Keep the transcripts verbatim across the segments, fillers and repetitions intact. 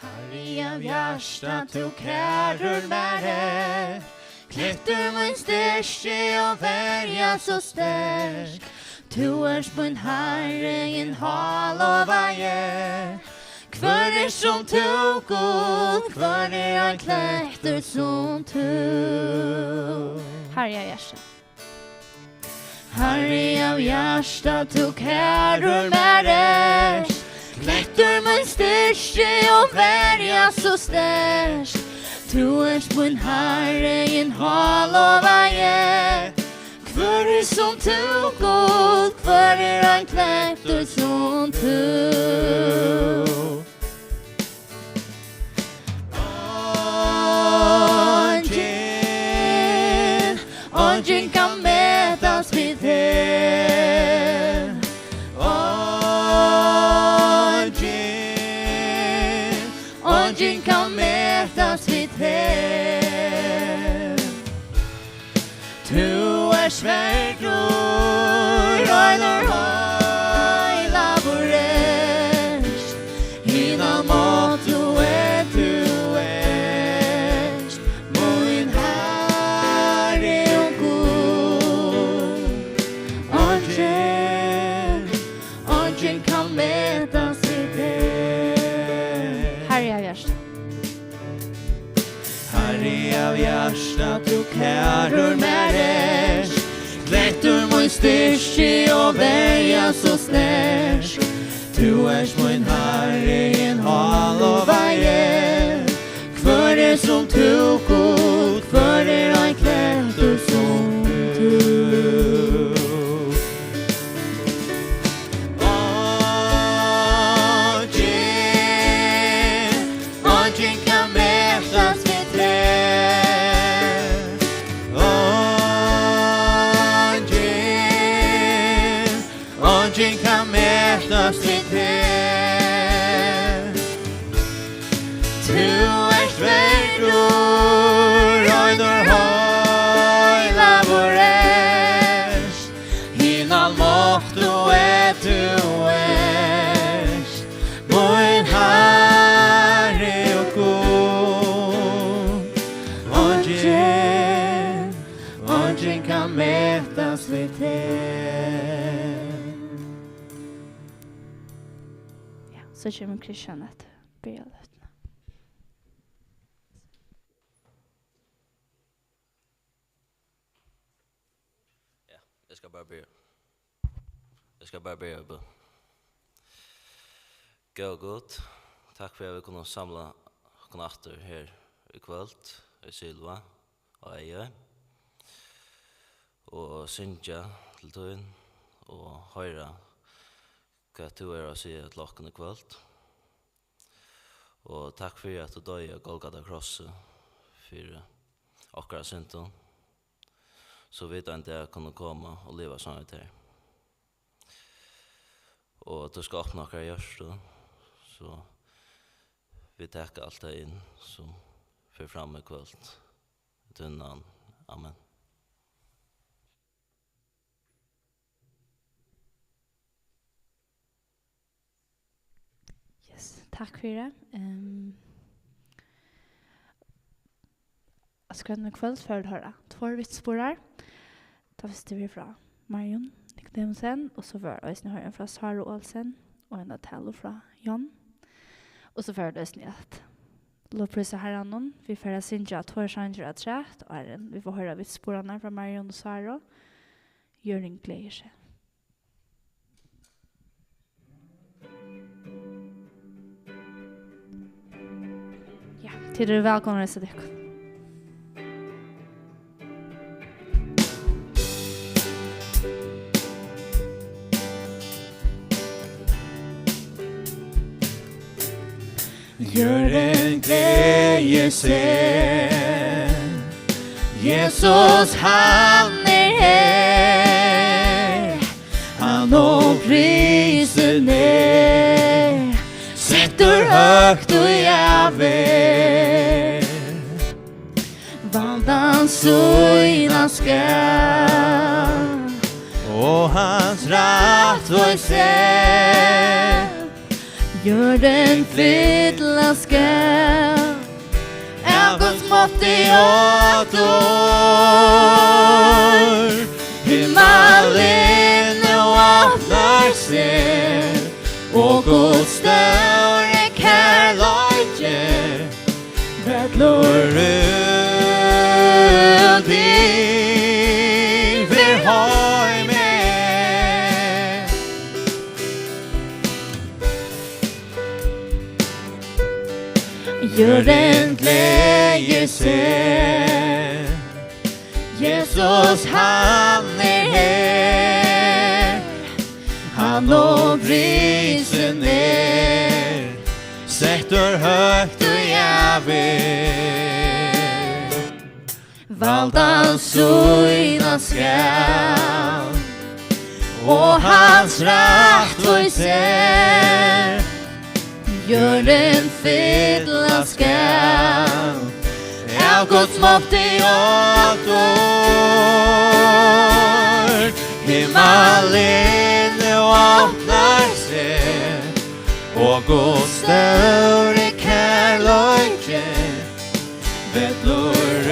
Harri, av hjarta, tú kærir mær ert, klettur mín styrki og verja so sterk. Tú ert mín Harri, hin hálovaði. Hvør er sum tú, Gud? Hvør er ein klettur sum tú? Harri, av hjarta. Harri, av hjarta, tú kærir mær ert, klettur mín styrki og verja so sterk. Tú ert mín Harri, hin hálovaði. Hvør er sum tú, Gud? Hvør er ein klettur sum tú? Eingin, eingin kann metast við teg. Eingin, eingin kann metast við teg. Tú ert verdur, reinur, heilagur ert, hin almáttugi tú ert, mín Harri og Gud. Eingin, eingin kann metast við teg. Harri, av hjarta. Harri, av hjarta, tú kærir mær ert, klettur mín styrki og verja so sterk. Tú ert mín Harri, hin hálovaði. Hvør er sum tú, Gud? Hvør er ein klettur sum tú? Eingin, eingin kann metast við teg. Eingin, eingin kann metast við teg. Tú ert verdur, reinur, heilagur ert, hin almáttugi tú ert, mín Harri og Gud. Eingin, eingin kann metast við teg. Ja, so kemur Kristian at byrja løtuna. Ja, eg skal bara byrja. Eg skal bara byrja við bøn. Góði Gud, takk fyri at vit kunnu samla okkum aftur her í kvøld, í Silva og Eyðaey, og syngja til tín og hoyra hvat tú hevur at siga til okkum í kvøld. Og takk fyri at tú doyði á Golgata krossi fyri okkara syndum, so vit ein dag kunnu koma og liva saman við tær. Og tú skal opna okkara hjørtu, so vit taka alt tað inn sum fer fram í kvøld. Í tínum navni. Amen. Yes, takk fyri. Ehm, á skránni í kvøld fara vit at hoyra tveir vitnisburðar. Tann fyrsti verður frá Marjun Nicodemussen, og so fara vit eisini at hoyra ein frá Sáru Olsen og eina talu frá John. Og so fara vit eisini at lovprísa Harranum. Vit fara at syngja tveir sangir afturat, áðrenn vit fáa hoyra vitnisburðarnar frá Marjun og Sáru. Jørðin gleðir seg. Ja, tit eru vælkomin at reisa tykkum. Jørðin gleðir seg. Jesus, hann er her. Hann upprisin er, settur høgt í ævir. Valdan sýna skal, og hans rættvísi Jørðin fyllast skal av Guds mátti og dýrd. Himmalin nú opnar seg, og Guds stóri kærleiki fellur út yvir heimin. Jørðin gleðir seg. Jesus, hann er her. Hann nú risin er, settur høgt í ævir. Valdan sína skal, og hans rættvísi jørðin fylla skal. Av Guds mátti og dýrd, himmalin nú opnar seg, og Guds stóri kærleiki fellur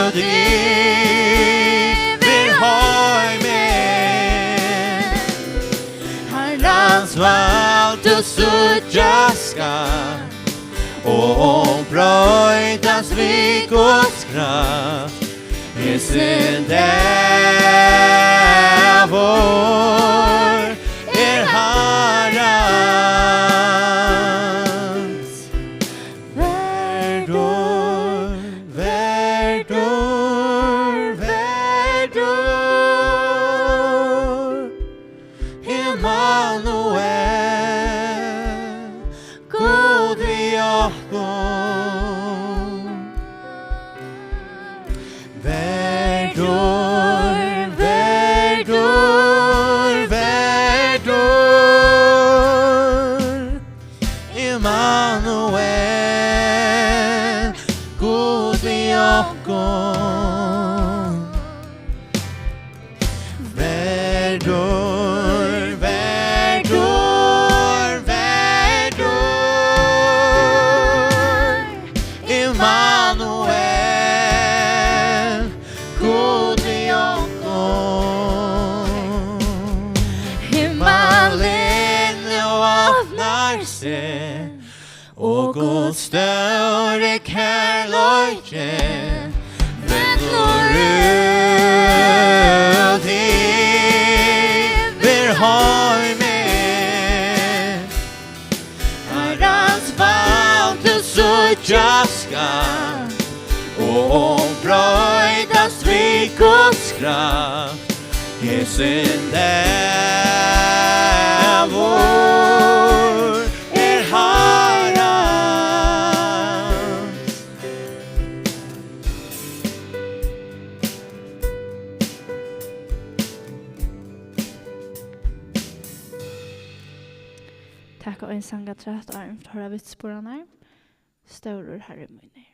út yvir heimin. Harrans vald tú síggja skalt, og broytast við Guds kraft. Hesin dagur er Harrans. Verður, verður, verður. Immanuel, Gud við okkum. Verður, verður, verður. Immanuel, Gud við okkum. Verður, verður, verður. Immanuel, Gud við okkum. Himmalin opnar seg, og Guds stóri kærleiki fellur út yvir heimin. Harrans vald tú síggja skalt, og broytast við Guds kraft. Hesin dagur er Harrans. Takk, og ein sang afturat, áðrenn vit hoyra vitnisburðarnar. Stórur Harri mín er.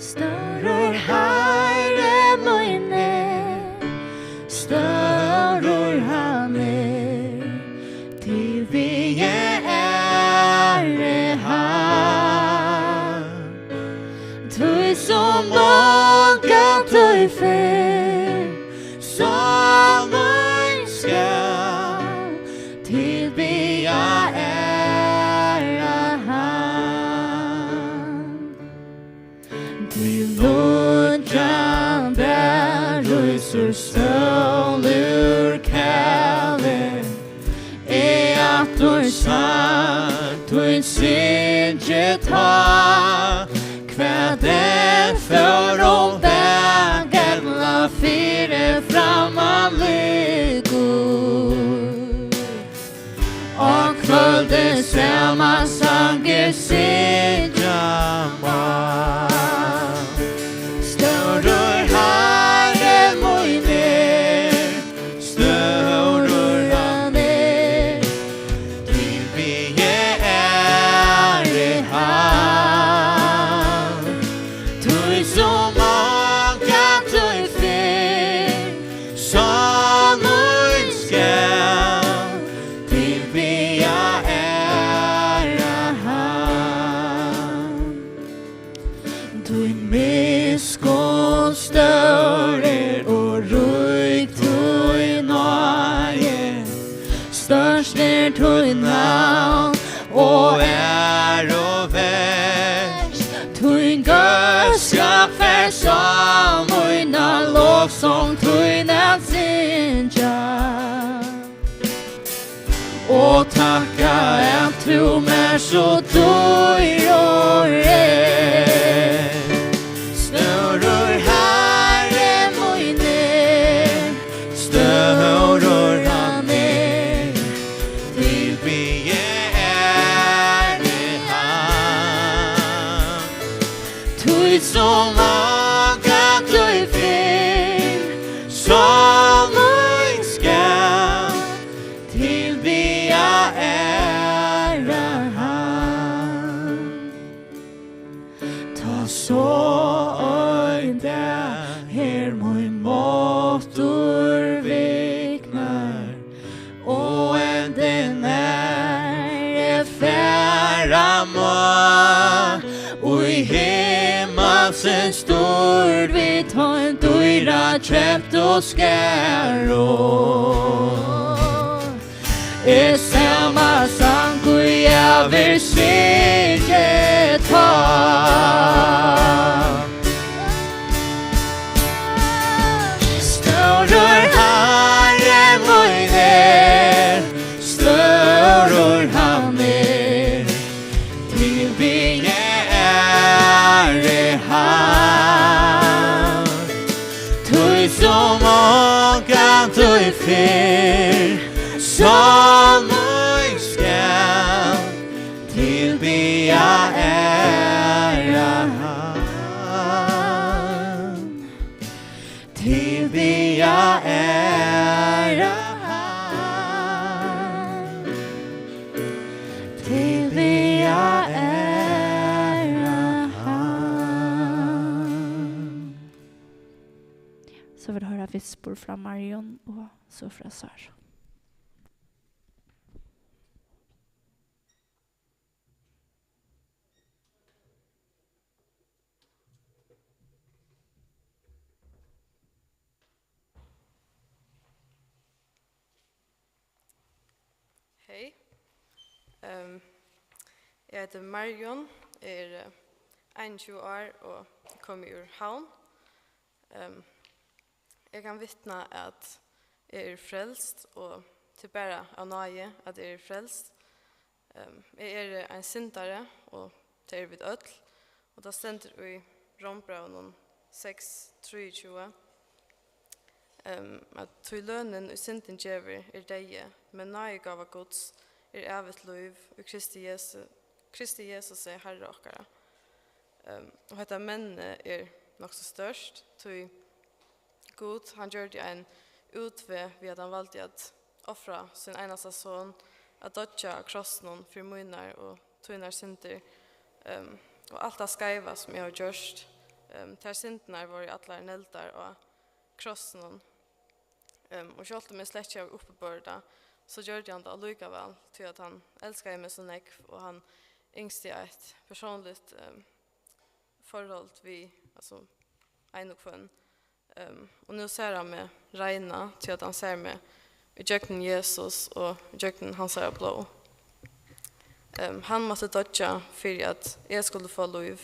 Stórur Harri mín er, stórur hann er, tilbiðja æri hann. Tí sum ongantíð fyrr, sál mín skal tilbiðja æra hann. Til nýggjan dag rísur sól úr kavi, eg aftur sang tín syngi tá. Hvat enn fór um dag ella fyri framman liggur, á kvøldi sama sang eg syngi. Tín miskunn stór er og rík tín náði, stórt er tín navn og æruvert. Tín góðskap fær sál mín at lovsong tína at syngja. Og takka at tú mær so dýrur er. Stórur Harri mín er, stórur hann er, tilbiði æri hann. Tí sum ongantíð fyrr, sál mín skal tilbiðja æra hann. Tá so ein dag her mín máttur viknar, og endin er eg fara má, í himmalsins stýrd við teim dýra keypt og skaru. Eg sama sang í ævir syngi tá. Stórur Harri mín er, stórur hann er, tilbiðji æri hann. Tí sum ongantíð fyrr, sál mín skal tilbiðja æra hann. Tilbiðja æra hann. Tilbiðja æra hann. So vil eg hoyra vispur frá Marjun og so frá Sáru. Hey. Ehm, eg eiti Marjun, eg eri, eh, einogtjúgu ár og komi úr Havn. Ehm, eg kann vitna, at eg eri frelst, og tað er bara av náði, at eg eri frelst. Ehm, eg eri ein syndari, og tað eru vit øll. Og tað stendur í Rómbrævinum seks trýogtjúgu, ehm, at tí lønin, ið syndin gevur, er deyði, men náðigáva Guds er ævigt lív í Kristi Jesu, Kristi Jesusi, Harra okkara. Ehm, og hetta mennið er nokk so stórt, tí Gud, hann gjørdi ein útveg við, at hann valdi at ofra sín einasta son at doyggja á krossinum fyri mínar og tínar syndir, ehm, og alt tað skeiva, sum eg havi gjørt. Ehm, tær syndirnar vóru allar negldar á krossinum. Ehm, og sjálvt um eg slett ikki havi uppiborið tað, so gjørdi hann tað allíkavæl, tí at hann elskaði meg so nógv, og hann ynskti eitt persónligt, ehm, forhold við, altso, ein og hvønn. Ehm, og nú sær hann meg reina, tí at hann sær meg ígjøgnum Jesus og ígjøgnum hansara blóð. Ehm, hann mátti doyggja fyri, at eg skuldi fáa lív,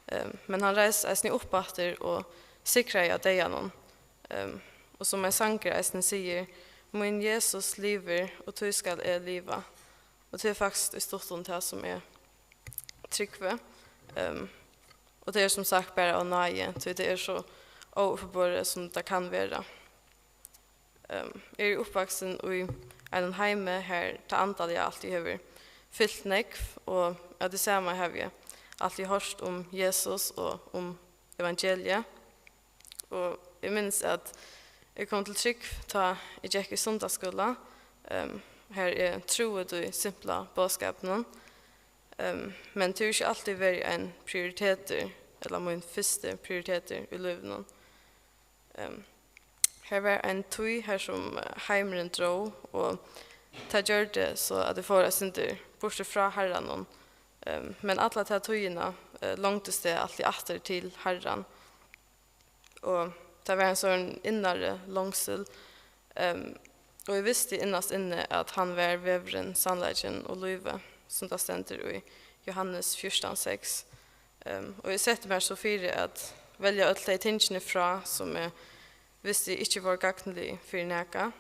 ehm, men hann reis eisini upp aftur og sigraði á deyðanum. Ehm, og sum ein sangur eisini sigur: "Mín Jesus livir, og tí skal eg liva." Og tað er faktiskt í stuttum tað, sum eg trúgvi. Ehm, og tað er sum sagt bara av náði, tí tað er so óuppiborið, sum tað kann vera. Ehm, eg eri uppvaksin í einum heimi, har tað andaliga altíð hevur fylt nógv, og av tí sama havi eg altíð hoyrt um Jesus og um evangeliið. Og eg minnist, at eg kom til trúgv, tá eg gekk í sunnudagsskúla, ehm, har eg trúði tí simpla boðskapinum. Ehm, men tað hevur ikki altíð verið ein prioritetur, ella mín fyrsti prioritetur í lívinum. Ehm, har var ein tíð, har sum, eh, heimurin dró, og tað gjørdi so, at eg fór eitt sindur burtur frá Harranum. Ehm, men alla ta tíðina, eh, longdist eg altíð aftur til Harran. Og tað var ein sånn innari longsul, ehm, og eg visti innast inni, at hann var vegurin, sannleikin og lívið, sum tað stendur í Jóhannes fjúrtan seks. Ehm, og eg setti mær so fyri at velja øll tey tingini frá, sum eg visti ikki vóru gagnlig fyri nakað.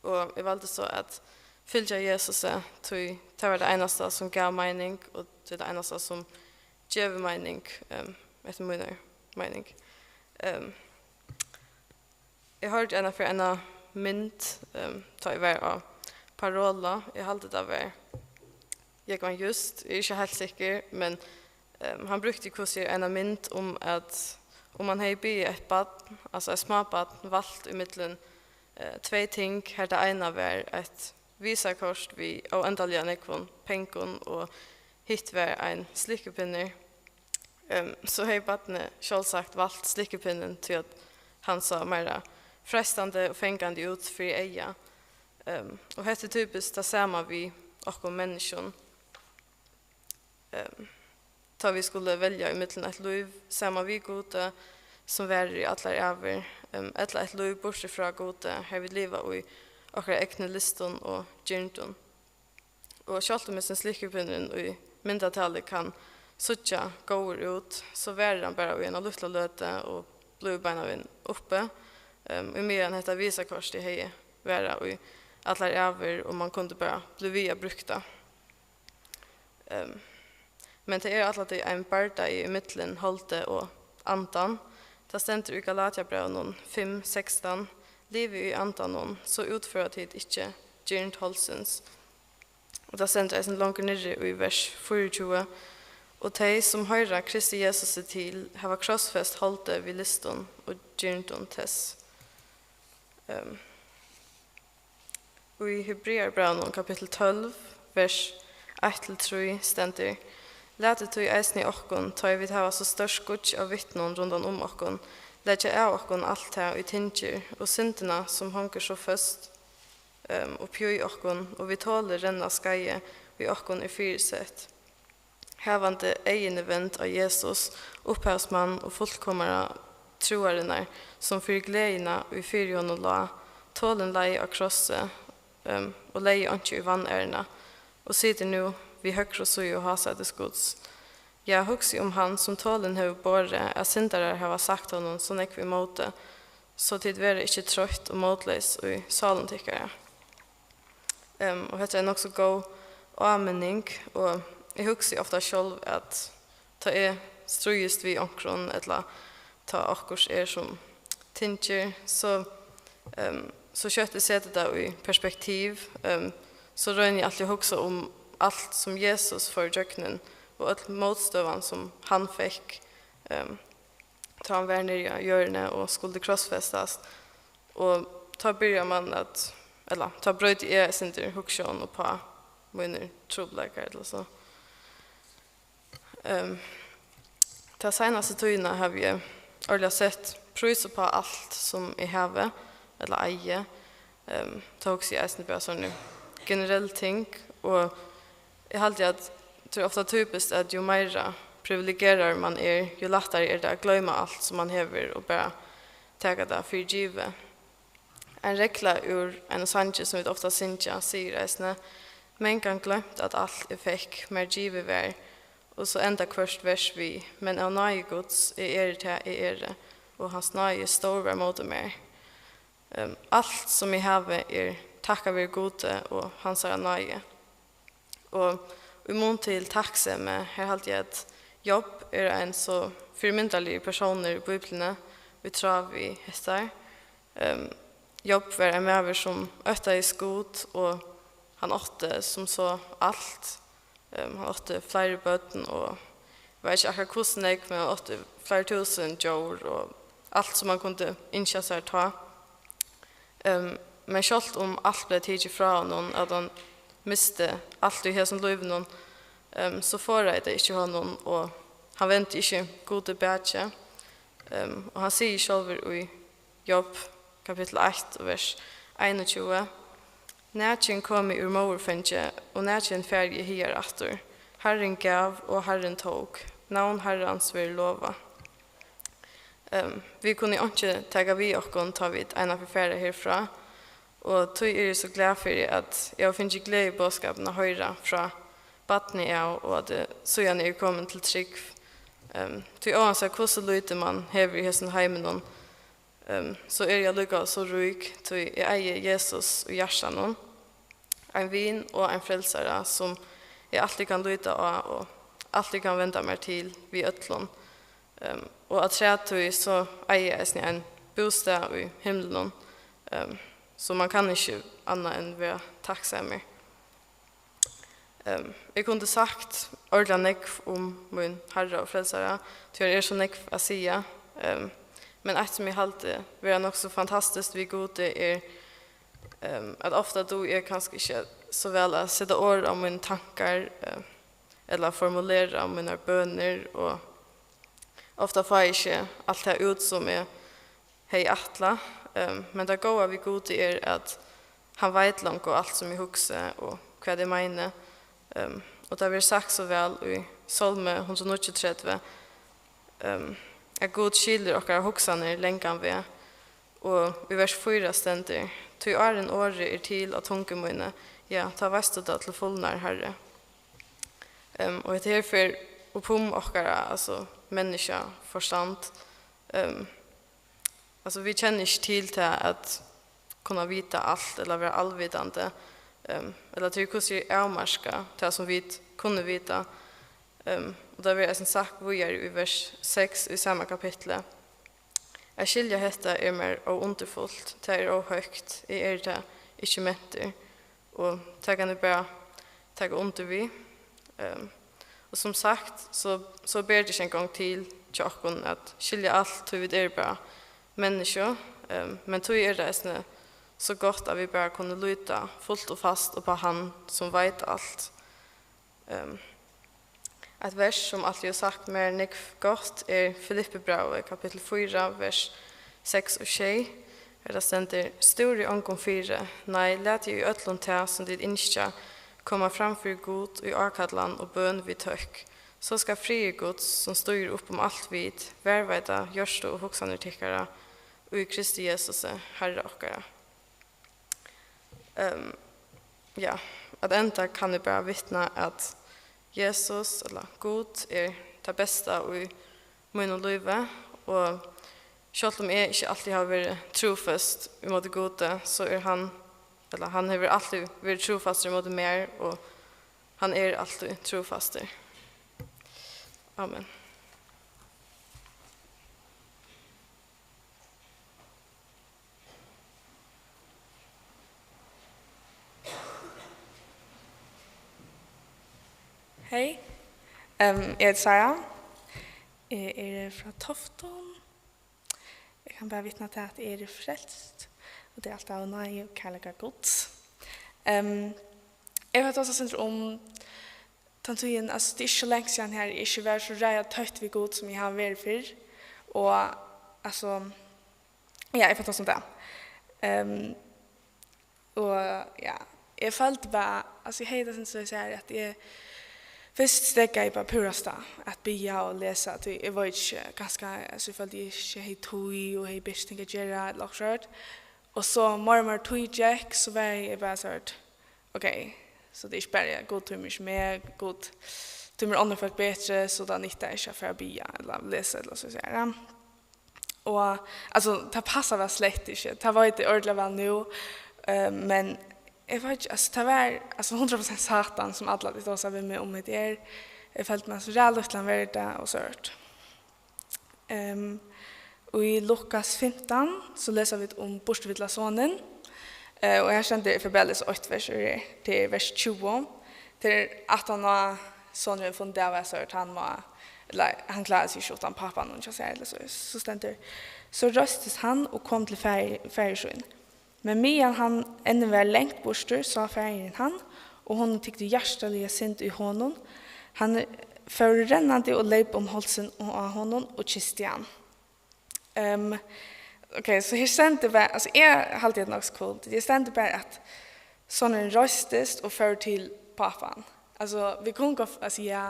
Og eg valdi so at fylgja Jesusi, tí tað var tað einasta, sum gav meining, og tað er tað einasta, sum gevur meining, ehm, eftir mínari meining. Ehm, eg hoyrdi eina ferð eina mynd, ehm, tá eg var á Parola. Eg haldi, tað var Jógvan Just, eg eri ikki heilt sikkur, men, ehm, hann brúkti, hvussu er, eina mynd um, at um mann hevði biðið eitt barn, altso eitt smábarn, valt ímillum, eh, tvey ting, har tað eina var eitt Visa-kort við óendaliga nógvum pengum, og hitt var ein slikkupinnur, ehm, so hevði barnið sjálvsagt valt slikkupinnin, tí at hann sá meira freistandi og fangandi út fyri eygað. Ehm, og hetta er typiskt tað sama við okkum menniskjum. Ehm, tá vit skulu velja ímillum eitt lív saman við Gudi, sum varir í allar ævir, ehm, ella eitt lív burtur frá Gudi, har vit liva í okkara egnu lystum og girndum. Og sjálvt um hesin slikkupinnurin í myndatali kann síggja góður út, so varir hann bara í eina lítla løtu og blívur beinanvegin uppi, ehm, í meðan hetta Visa-kortið hevði varað í allar ævir, og mann kundi bara blivið við at brúkt tað. Ehm, men tað er allatíð ein bardagi ímillum holdið og andan. Tað stendur í Galatiabrævinum fimm sekstan: "Livið í andanum, so útføra tit ikki girnd holdsins." Og tað stendur eisini longur niðri í vers fýraogtjúgu: "Og tey, sum hoyra Kristi Jesusi til, hava krossfest holdið við lystum og girndum tess." Ehm, í Hebreabrævinum kapittul tólv, vers eitt til trý stendur: "Latið tí eisini okkum, tá ið vit hava so stórt skýggj av vitnum rundan um okkum, leggja av okkum alt tað, ið tyngir, og syndina, sum hongur so føst, ehm, uppi í okkum, og við toli renna skeiðið, ið okkum er fyrisett." Havandi eyguni vend á Jesus, upphavsmann og fullkomara trúarinnar, sum fyri gleðina, ið fyri honum lá, tolin leið á krossi, ehm, og legði einki í vanæruna, og situr nú við høgru síðu hásætis Guds. Ja, hugsið um hann, sum tolin hevur borið, at syndarar hava sagt honum so nógv ímóti, so tit verða ikki troytt og mótleys í sálum tykkara. Ehm, og hetta er nokk so góð áminning, og eg hugsi ofta sjálv, at tá eg stríðist við onkrum, ella tá okkurt er, sum tyngir, so, ehm, so skjótt eg seti tað í perspektiv, ehm, so royni eg altíð at hugsa um alt, sum Jesus fór ígjøgnum, og øll mótstøðan, sum hann fekk, ehm, tá hann var niðri á jørðini og skuldi krossfestast. Og tá byrjar mann at, ella tá broyti eg eitt sindur hugsjón uppá mínar trupulleikar ella so. Ehm, ta seinastu tíðina havi eg ordiliga sett prís uppá alt, sum eg havi ella eigi. Ehm, tá hugsi eg eisini bara sånn generell ting, og eg haldi, at tað er ofta typiskt, at jú meira privilegeraður mann er, jú lættari er tað at gloyma alt, sum mann hevur, og bara taka tað fyri givið. Ein regla úr einum sangi, sum vit ofta syngja, sigur eisini: "Mangan gloymt, at alt eg fekk, mær givið var." Og so enda hvørt vers við: "Men av náði Guds, eg eri tað, eg eri, og hans náði stór var móti mær." Ehm, alt, sum eg havi, er takkað veri Gudi og hansara náði. Og í mun til takksemi, her haldi eg, at Job er ein so fyrimyndarligur persónur í Bíbliuni, í tráð við hestar. Ehm, Job var ein maður, sum óttaðist Gud, og hann átti sum so alt. Ehm, hann átti fleiri børn, og eg veit ikki akkurát hvussu nógv, men hann átti fleiri túsund djór, og alt, sum hann kundi ynskja sær tá. Ehm, men sjálvt um alt bleiv tikið frá honum, at hann misti alt í hesum lívinum, ehm, so forðaði tað ikki honum, og hann vendi ikki Gudi bakið. Ehm, og hann sigur sjálvur í Job, kapittul eitt, vers einogtjúgu: "Nakin kom eg úr móðurfangi, og nakin fari eg higar aftur. Harrin gav, og Harrin tók. Navn Harrans verður lovað. Ehm, vit kunnu einki taka við okkum, tá vit einaferð fara herfrá, og tí eri eg so glað fyri, at eg havi fingið gleðiboðskapin at hoyra frá barni av, og at eg síðani eri komin til trúgv. Ehm, tí óansæð hvussu lítið mann hevur í hesum heiminum, ehm, so eri eg allíkavæl so rík, tí eg eigi Jesus í hjartanum, ein vin og ein frelsara, sum eg altíð kann líta á og altíð kann venda mær til við øllum. Ehm, og afturat tí, so eigi eg eisini ein bústað í himlunum, ehm, so mann kann ikki annað enn vera takksamur. Ehm, eg kundi sagt ordiliga nógv um mín Harra og Frelsara, tí har er so nógv at siga. Ehm, men eitt, sum eg haldi vera nokk so fantastiskt við Gudi, er, ehm, at ofta dugi eg kanska ikki so væl at seta orð á mínar tankar, eh, ella formulera mínar bønir, og ofta fái eg ikki alt tað út, sum eg hevði ætlað. Ehm, men tað góða við Gudi er, at hann veit longu alt, sum eg hugsi og hvat eg meini. Ehm, og tað verður sagt so væl í Sálmi hundrað og níggjuogtretivu, ehm, at Gud skilur okkara hugsanir langan veg. Og í vers fýra stendur: "Tí áðrenn orðið er til á tungu míni, ja, tá veitst tú tað til fulnar, Harri." Ehm, og hetta her fer upp um okkara, altso, menniskja forstand. Ehm, altso, vit kenna ikki til tað at kunna vita alt ella vera alvitandi, ehm, ella tí hvussu er avmarkað tað, sum vit kunnu vita. Ehm, og tað verður eisini sagt víðari í vers seks í sama kapitli: "At skilja hetta er mær óundurfult, tað er óhøgt, eg eri tað ikki mentur." Og tað kann eg bara taka undir við. Ehm, og sum sagt, so, so ber tað ikki eingong til hjá okkum at skilja alt, tí vit eru bara menniskju. Ehm, men tí er tað eisini so gott, at vit bara kunnu líta fult og fast upp á hann, sum veit alt. Ehm, eitt vers, sum altíð hevur sagt mær nógv gott, er Filippibrævið, kapittul fýra, vers seks og sjey, har tað stendur: "Stúrið ongum fyri, nei, latið í øllum tað, sum tit ynskja, koma fram fyri Gud í ákallan og bøn við tøkk. So skal friður Guds, sum stígur upp um alt vit, varðveita hjørtu og hugsanir tykkara í Kristi Jesusi, Harra okkara." Ehm, ja, at enda kann eg bara vitna, at Jesus, ella Gud, er tað besta í mínum lívi, og sjálvt um eg ikki altíð havi verið trúføst ímóti Gudi, so er hann, ella hann hevur altíð verið trúfastur ímóti mær, og hann er altíð trúfastur. Amen. Hey, ehm, eg heiti Sara. Eg eri frá Toftum. Eg kann bara vitna til, at eg eri frelst, og tað er alt av náði og kærleika Guds. Ehm, eg vil tosa eitt sindur um tann tíðin, altso, tað er ikki so langt síðan her, eg ikki var so reiða tøtt við Gud, sum eg havi verið fyrr. Og, altso, ja, eg fari at tosa um tað. Ehm, og, ja, eg føldi bara, altso, eg hevði tað, sindur, so eg sigi, at eg fyrst steðgaði eg bara púrasta at biðja og lesa, tí eg veit ikki, kanska, altso, eg føldi, eg ikki hevði tíð og hevði betri ting at gera, ella okkurt. Og so, meir og meir tíð gekk, so var eg bara so, ok, so tað er ikki bara, Gud tímir ikki meg, Gud tímir onnur fólk betri, so tað nyttar ikki at fara at biðja ella lesa ella so at siga, ja. Og, altso, tað passar væl slett ikki, tað veit eg ordiliga væl nú, eh, men eg veit ikki, altso, tað var, altso, hundrað prosent Satan, sum altíð tosaði við meg um hetta her. Eg føldi meg so ræðuliga lítlan verda og so. Ehm, og í Lukas fimtan, so lesa vit um burturvillta sonin. Eh, og her stendur, eg fari bara at lesa eitt vers, og tað er vers tjúgu. Tað er aftan á sonurin hevur funnið av, at hann má, ella hann klárar seg ikki uttan pápanum hjá sær, ella so. So stendur: "So reistist hann og kom til faðir, faðir sín. Men meðan hann enn var langt burtur, sá faðirin hann, og honum tykti hjartaliga synd í honum. Hann fór rennandi og leyp um hálsin á honum og kysti hann." Ehm, ok, so her stendur bara, altso, eg haldi, tað er nokk so cool. Her stendur bara, at sonurin reistist og fór til pápan. Altso, vit kunnu gott, altso, ja,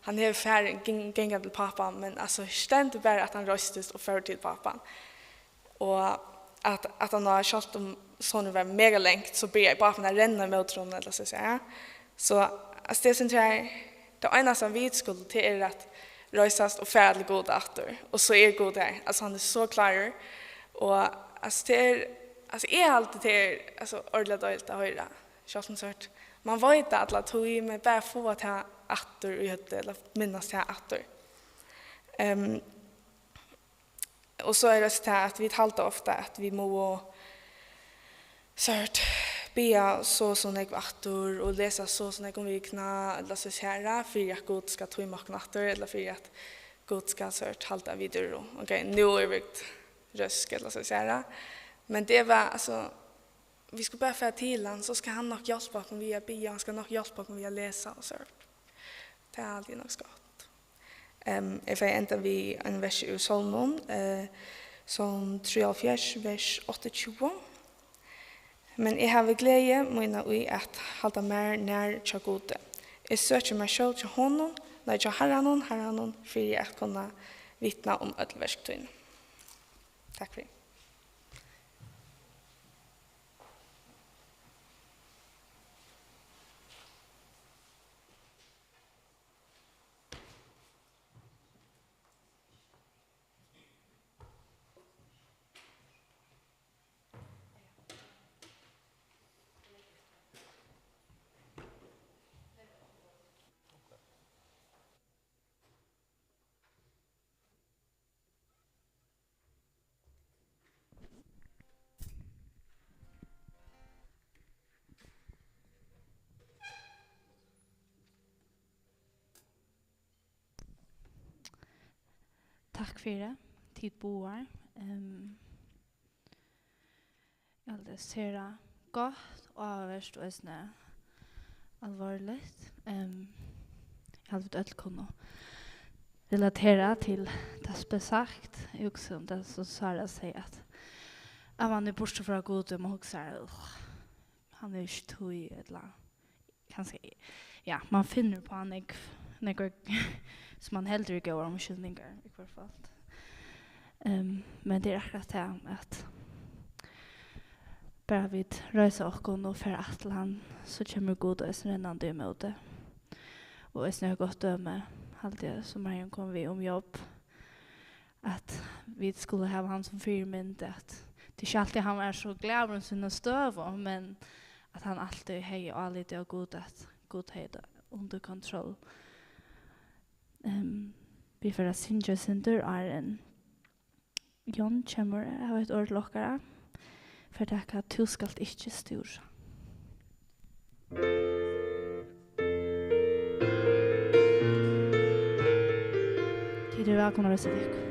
Hann hevur farið gang-, gangandi til pápan, men, altso, stendur bara, at hann reistist og fór til pápan. Og at, at hann var, sjálvt um sonurin var mega langt, so byrjaði pápin at renna ímóti honum, ella so at siga. So, altso, tað sum tað er, tað einasta vit skulu, tað er at reisast og fara til Gud aftur. Og so er Gud har. Altso, hann er so klárur. Og, altso, tað er, altso, eg haldi, tað er, altso, ordiliga deiligt at hoyra. Sjálvt um, so at man veit tað alla tíð, men bara fáa tað aftur í høvdið, ella minnast tað aftur. Ehm, og so er tað so tað, at vit halda ofta, at vit mugu, so at siga, biðja so og so nógv aftur og lesa so og so nógv um vikuna, ella so at siga, fyri at Gud skal tíma okkum aftur, ella fyri at Gud skal, so at siga, halda, at vit eru, ok, nú eru vit røsk, ella so at siga. Men tað var, altso, vit skulu bara fara til hann, so skal hann nokk hjálpa okkum við at biðja, hann skal nokk hjálpa okkum við at lesa og so. Tað haldi eg nokk so gott. Ehm, eg fari enda við einum versi úr Sálmum, eh, Sálm trýoghálvfjerðs, vers áttaogtjúgu. Men eg havi gleði mína í at halda mær nær hjá Gudi. Eg søki mær skjól hjá honum, nei, hjá Harranum, Harranum, fyri at kunna vitna um øll verk tíni. Takk fyri. Takk fyri, tit báðar. Ehm, eg haldi, sera gott og áhugavert og eisini alvorligt. Ehm, eg haldi, vit øll kunnu relatera til tað sum bleiv sagt. Eg hugsi um tað sum Sara segði, at, at man er burtur frá Gudi, og man hugsar, "Ugh, hann er ikki tí," ella kanska, ja, man finnur upp á nógv, nógvar sum man heldur eru góðar umskylningar, í hvørt fall. Ehm, men tað er akkurát tað, at bara vit reisa okkum og fara aftur til hann, so kemur Gud eisini rennandi ímóti. Og eisini eitt gott dømi, haldi eg, sum Marion kom við um Job, at vit skulu hava hann sum fyrimynd, at tað er ikki altíð, hann var so glaður um sína støðu, men at hann altíð hevði álitið á Gud, at Gud hevði tað undir kontroll. Ehm, vit fara at syngja eitt sindur, áðrenn John kemur at hava eitt orð til okkara. Fær taka "Tú skalt ikki stúra". Tit eru vælkomin at reisa tykkum.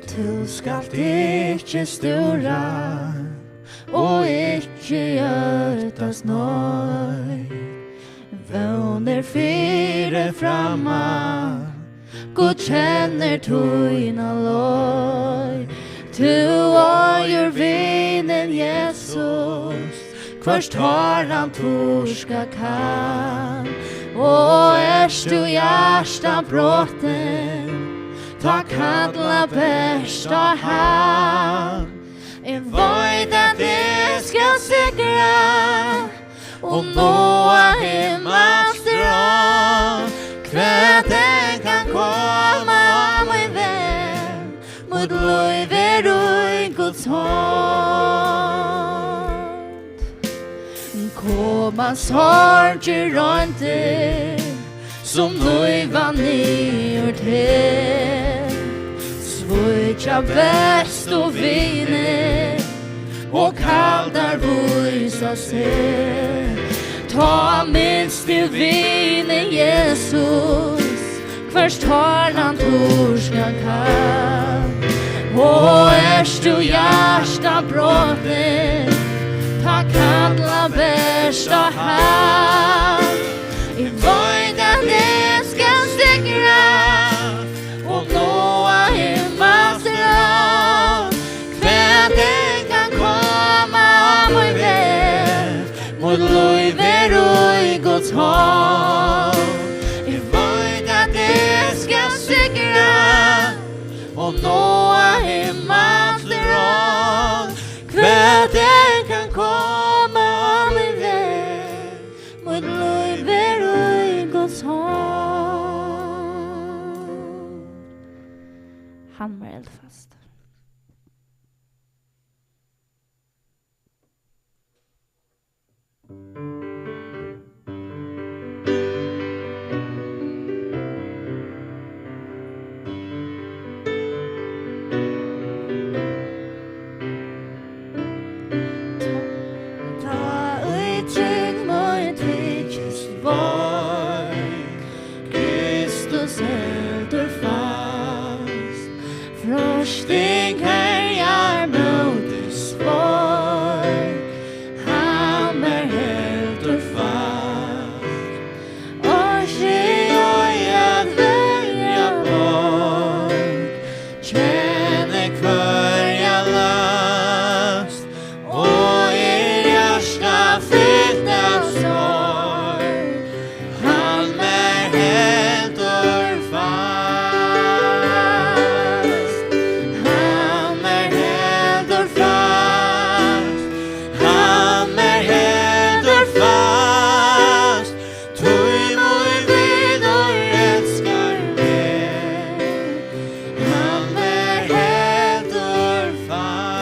Tú skalt ikki stúra og ikki óttast, nei. Vón er fyri framman, Gud kennir tína leið. Tú eigur vinin Jesus, hvørt tár hann turka kann. Og ert tú hjartabrotin, tá kalla bert á hann. Eg veit, at eg skal sigra og náa himmalsrødd. Hvat enn kann koma á mín veg, mítt lív er í Guds hond. Koma sorgir, royndir, sum nýva niður teg, svíkja bestu vinir og kaldar vísa seg. Tá minst til vinin Jesus, hvørt tár hann turka kann. Og ert tú hjartabrotin, tá kalla bert á hann. Eg veit, at eg skal sigra og náa himmalsrødd. Hvat enn kann koma á mín veg, mítt lív Hann mær heldur fast. Tá ið trygd mín tykist veik, Kristus heldur fast. Freisting herjar móti sveik, hann mær heldur fast. Orki ei at verja borg, kenni hvørja last, og er hjarta fylt av sorg, hann mær heldur fast. Hann mær heldur fast. Hann mær heldur fast. Tí mín vinur elskar meg, hann mær heldur fast.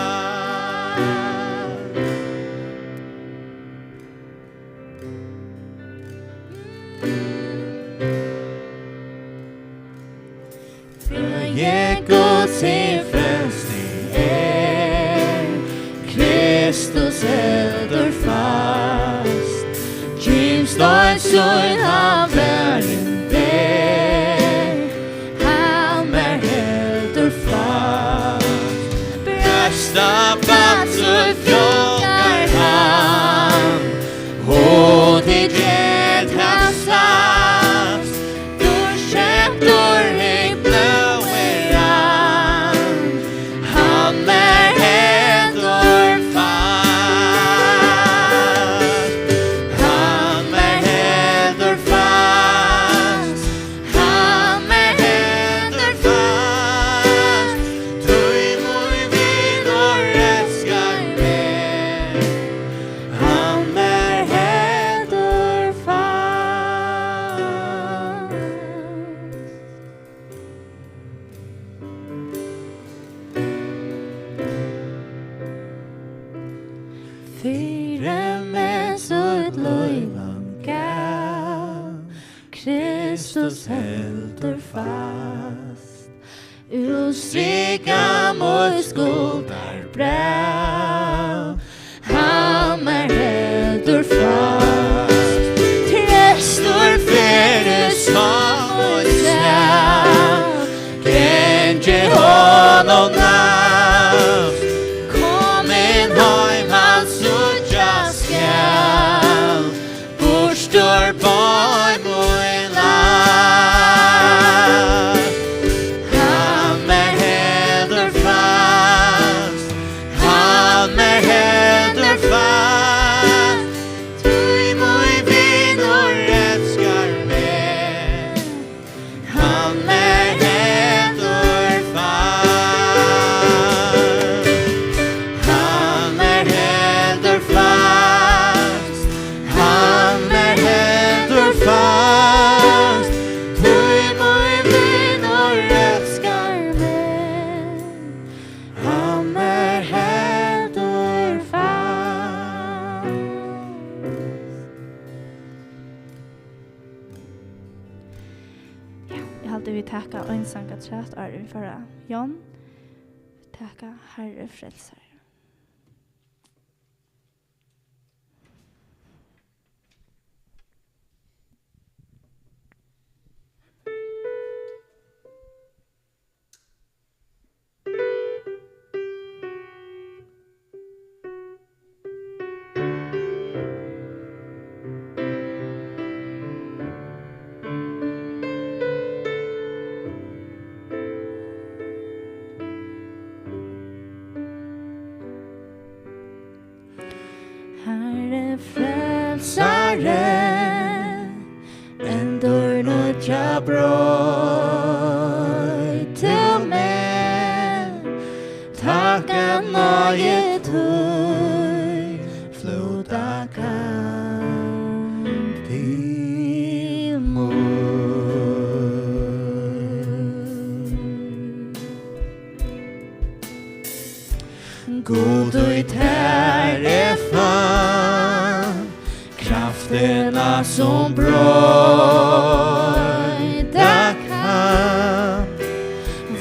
Frøði Guds hin frelsti er, Kristus heldur fast. Gimstein sín hann varin ber, hann mær heldur fast. Bresta band sítt fjálgar hann, og tit geta sæð, dýrkeyptur í blóði hann, hann mær heldur fast. Hann mær heldur fast. Hann mær heldur fast. Tí mín vinur elskar meg, hann mær heldur fast. Fyri meg sítt lív hann gav, Kristus heldur fast. Útstrikað mítt skuldarbræv, hann mær heldur fast. Treystur fyri sál og sæl, gangi honum næst. Komin heim hann síggjast skal, burtur bein mín lagt. Hann mær heldur fast, hann mær heldur fast. Tí mín vinur elskar meg, hann mær heldur fast. Hann mær heldur fast. Hann mær heldur fast. Tí mín vinur elskar meg, hann mær heldur fast. Ja, eg haldi, vit taka ein sang afturat, áðrenn vit fara. Jon, taka Harri Frelsari. Harri Frelsari, endurnýggja, broyt tú meg, takk at náði tín flúta kann til mín. sum broyta kann.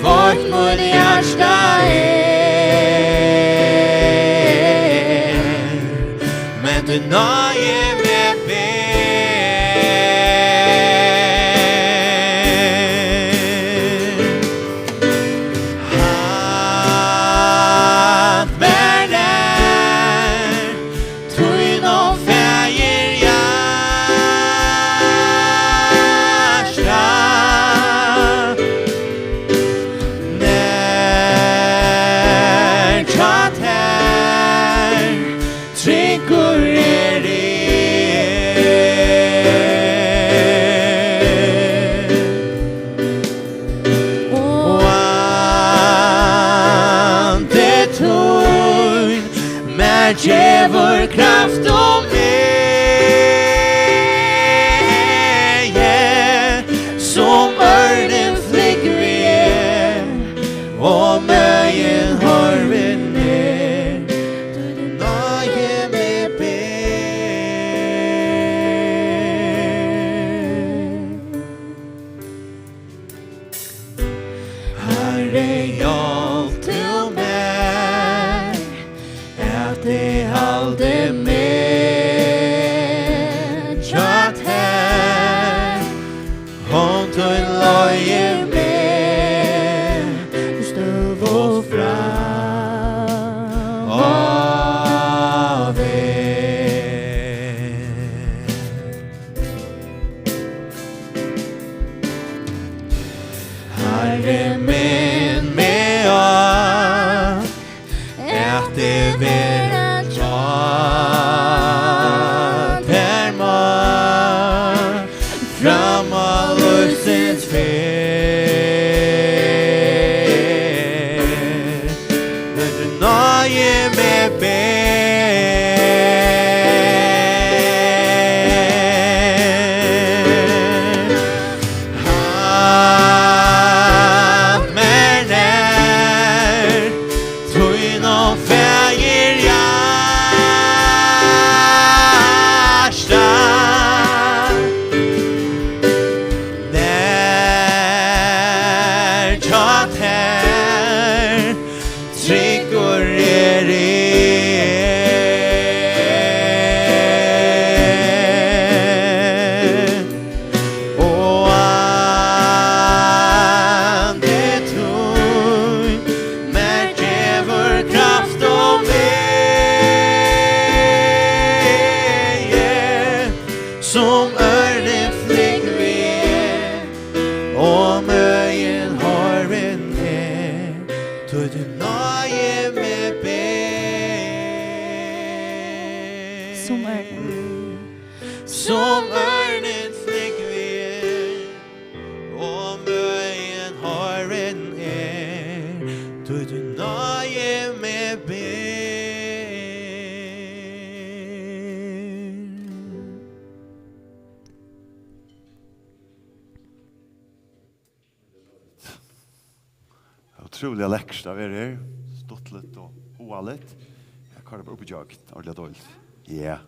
Veitt mítt hjarta er, men tín náði meg ber. Halt mær nær tínum faðir hjarta, nær hjá tær tryggur eri eg. Og andi tín mær gevur kraft og megi, sum ørnin flúgvi eg, og møðin horvin er, tí tín náði meg ber. Harri, hjálp tú mær, at eg haldi meg hjá tær. Hond tín leiðir meg støðugt fram á veg. Harri, minn meg á, at eg vera hjá tær, má fram á lívsins ferð. Lat náði meg ber. Halt mær nær tínum faðir hjarta, nær hjá tær tryggur eri eg. Og andi tín mær gevur kraft og megi, sum ørnin flúgvi eg, og møðin horvin er, tí tín náði meg ber. Sum ørnin. Sum ørnin flúgvi eg, og møðin horvin er, tí tín náði meg ber. Ótrúliga lekkurt at vera her. Stuttligt og hugaligt. Eg koyri bara upp í gjøgn. Ordiliga deiligt. Ja.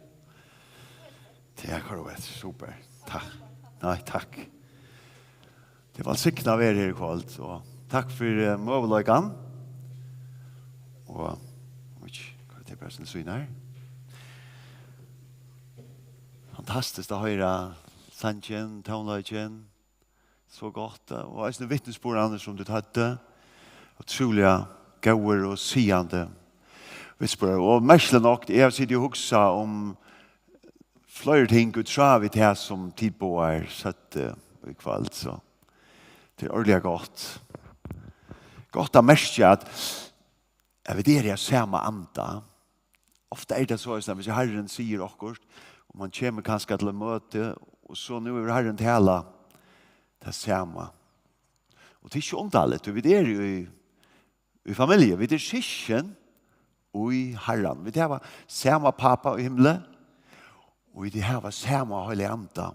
Tað er korrekt. Super. Takk. Nei, takk. Tað er vælsignað at vera her í kvøld, og takk fyri, eh, møguleikan. Og, oj, hvat er tað bara sum svín her? Fantastiskt at hoyra sangin, tónleikin. So gott, eh, og eisini vitnisburðarnir sum tit høvdu. Ótrúliga góðir og sigandi vitnisburðar. Og merkiligt nokk, eg havi sitið og hugsað um fleiri ting í tráð við tað sum tit báðir søgdu í kvøld, so tað er ordiliga gott. Gott at merkja at, at vit eru av sama anda. Ofta er tað soleiðis, at hvis Harrin sigur okkurt, og man kemur kanska til eitt møti, og so nú hevur Harrin talað tað sama. Og tað er ikki undarligt, tí vit eru í, í familju, vit eru systkin í Harranum. Vit hava sama Pápa í himli, og vit hava sama Heilaga Anda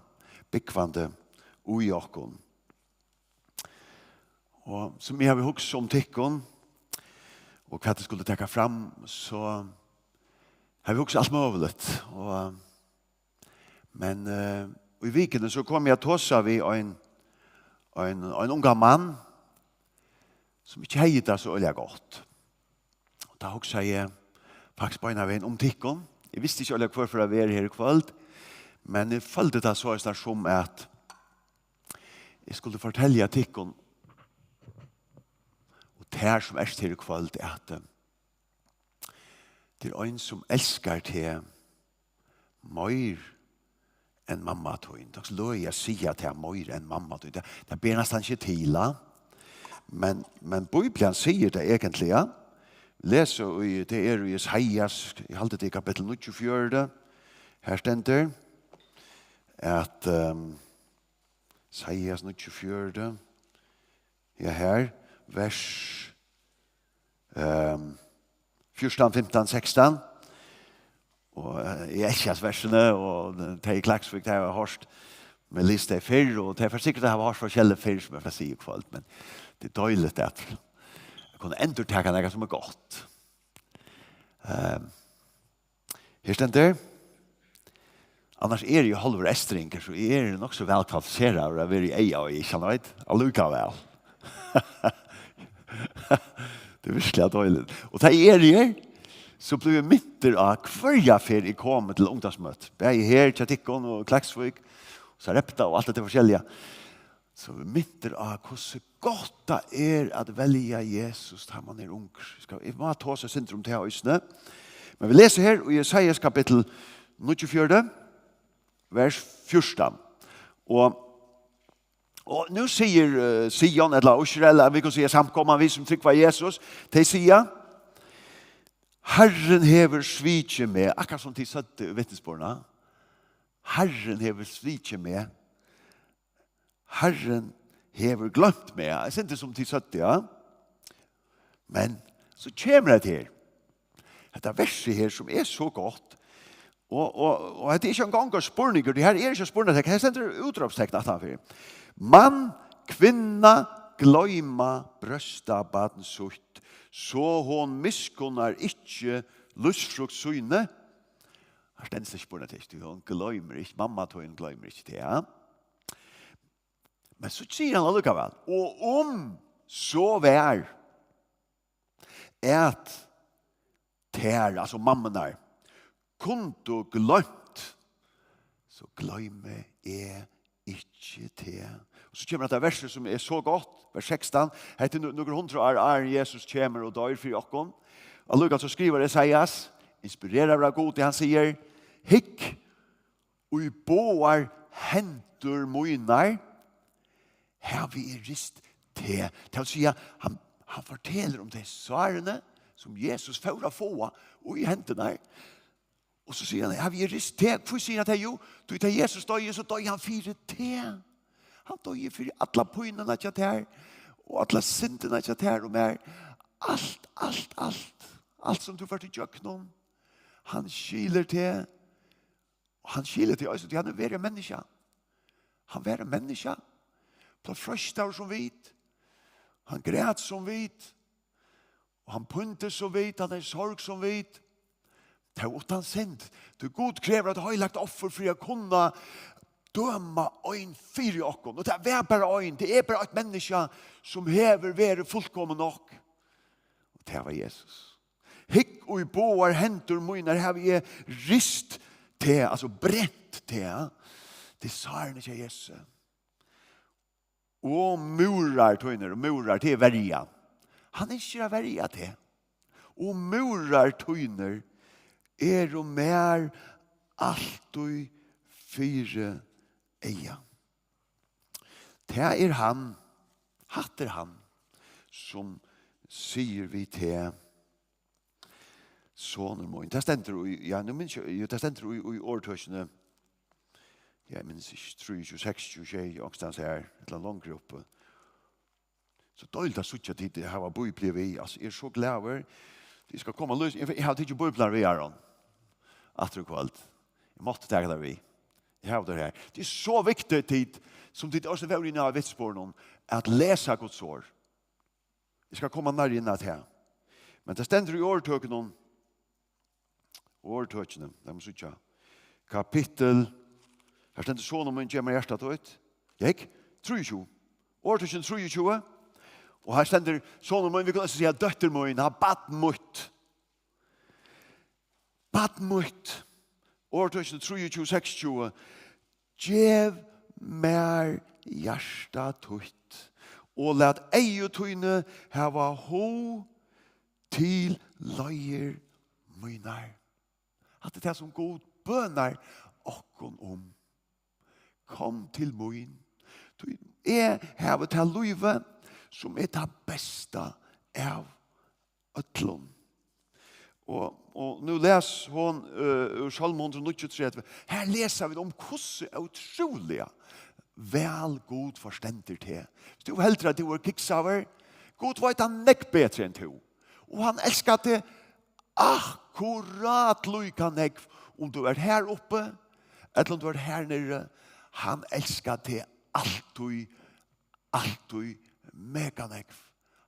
búgvandi í okkum. Og sum eg havi hugsað um tykkum, og hvat eg skuldi taka fram, so havi eg hugsað alt møguligt. Og, eh, Men uh, í vikuni so kom eg at tosa við ein, ein, ein ungan mann, sum ikki hevði tað so øgiliga gott. Og tá hugsaði eg faktiskt beinanvegin um tykkum. Eg visti ikki øgiliga, hvør fór at vera her í kvøld, men eg føldi tað soleiðis sum at eg skuldi fortelja tykkum og tær, sum ert her í kvøld, at eh, tað er ein, sum elskar teg meir enn mamma tín. Tað er so løgið at siga tað, meir enn mamma tín. Tað, tað ber næstan ikki til, ha? Men, men Bíblian sigur tað eigentliga. Lesa í, tað er í Jesajas, eg haldi, tað er kapittul níggjuogfjøruti. Her stendur at um, Jesajas níggjuogfjøruti, ja, her, vers um, fjúrtan, fimtan, sekstan. Og eh, eg elski hasi versini, og tey í Klaksvík, tey hava hoyrt meg lesa tey fyrr, og tey fara sikkurt at hava hoyrt forskelligt fyrr, sum eg fari at siga í kvøld, men tað er deiligt at kunna endurtaka nakað, sum er gott. Um, Her stendur: Annars eri eg hálvur eystringur, so eg eri nokk so væl kvalifiseraður at vera í Eyðaey, ikki hann veit, allíkavæl. Tað er virkiliga deiligt. Og tá eg eri her, so blívi eg mintur á, hvørja ferð eg komi til ungdómsmøti, bæði her hjá tykkum og Klaksvík, Sarepta og alt hetta forskelliga, so vit mintir á, hvussu gott tað er at velja Jesus, tá man er ungur. Eg skal, eg má tosa eitt sindur um tað eisini. Men vit lesa her í Jesajas kapittul níggjuogfjøruti, vers fjúrtan. Og, og nú sigur eh, Sion, ella Ísrael, ella vit kunnu siga samkoman, vit sum trúgva Jesus, tey siga: Harrin hevur svikið meg, akkurát sum tit søgdu í vitnisburðinum. Harrin hevur svikið meg. Harrin hevur gloymt meg. Ja, eg syns, sum tit søgdu, ja. Men so kemur hetta her. Hetta versið her, sum er so gott. Og, og, og hetta er ikki eingong ein spurningur. Tað her er ikki ein spurningur. Her stendur útrópstekn aftanfyri. Man kvinna gloyma bróstabarn sítt, so hon miskunnar ikki lívsfrukt síni? Her stendur ikki spurningartekst, tí hon gloymir ikki, mamma tín gloymir ikki teg, ja? Men so sigur hann allíkavæl: Og um so var, at tær, altso mammurnar, kundu gloymt, so gloymi eg ikki teg. Og so kemur hetta versið, sum er so gott, vers sekstan. Hetta er nú, nøkur hundrað ár, áðrenn Jesus kemur og doyr fyri okkum. Og allíkavæl so skrivar Esaias, inspireraður av Gudi, hann sigur: Hygg, í báðar hendur mínar havi eg rist teg. Tað vil siga, hann, hann fortelur um tey sárini, sum Jesus fór at fáa í hendurnar. Og so sigur hann: Havi eg rist teg? Hví sigur hann tað? Jú, tí tá Jesus doyði, so doyði hann fyri teg. Hann doyði fyri alla pínuna hjá tær, og alla syndina hjá tær og mær. Alt, alt, alt. Alt sum tú fert ígjøgnum. Hann skilur teg. Og hann skilur teg eisini, tí hann er verið menniskja. Hann var ein menniskja. Bleiv freistaður sum vit. Hann græt sum vit. Og hann píntist sum vit, hann er í sorg sum vit. Tó uttan synd. Tí Gud krevur eitt heilagt offur fyri at kunna døma ein fyri okkum. Og tað var bara ein, tað er bara eitt menniskja, sum hevur verið fullkomið nokk. Og tað var Jesus. Hygg, í báðar hendur mínar havi eg rist teg, altso brent teg. Tað er sárini hjá Jesusi. Og múrar tínir, og múrar, tað er verja. Hann ynskir at verja teg. Og múrar tínir eru mær altíð fyri eyga. Tað er hann, hatta er hann, sum sigur við teg: Sonur mín. Tað stendur í, ja, nú minnist eg, jú, tað stendur í, í Orðtøkini. Ja, eg minnist ikki, trýogtjúgu, seksogtjúgu, sjey, onkustaðni her, ella longri uppi. So deiligt at síggja tit hava Bíbliu við. Altso, eg eri so glaður. Eg skal koma lýs, eg, eg havi tikið Bíbliurnar við, Aron, aftur í kvøld. Eg mátti taka tær við. Eg havi tær her. Tað er so viktigt, tit, sum tit eisini vóru inni á vitnisburðinum, at lesa Guds orð. Eg skal koma nærri inn á tað. Men tað stendur í Orðtøkunum, Orðtøkini, lat meg síggja. Kapittul Her stendur: "Sonur mín, gev mær hjarta títt." Gikk? Trýogtjúgu. Orðtøkin trýogtjúgu. Og her stendur: "Sonur mín", vit kunnu eisini siga: "Dóttir mín", ha, barn mítt. Barn mítt. Orðtøkin trýogtjúgu, seksogtjúgu: "Gev mær hjarta títt, og lat eygu tíni hava hug til leiðir mínar." Hatta er tað, sum Gud bønar okkum um. "Kom til mín, tí eg havi tað lívið, sum er tað besta av øllum." Og, og nú les hon, eh, úr Sálm hundrað og níggjuogtretivu. Her lesa vit um, hvussu ótrúliga væl Gud forstendur teg. Viss tú heldur, at tú er kiksaður, Gud veit hann nógv betri enn tú. Og hann elskar teg akkurát líka nógv, um tú ert her uppi, ella um tú ert her niðri. Hann elskar teg altíð, altíð mega nógv.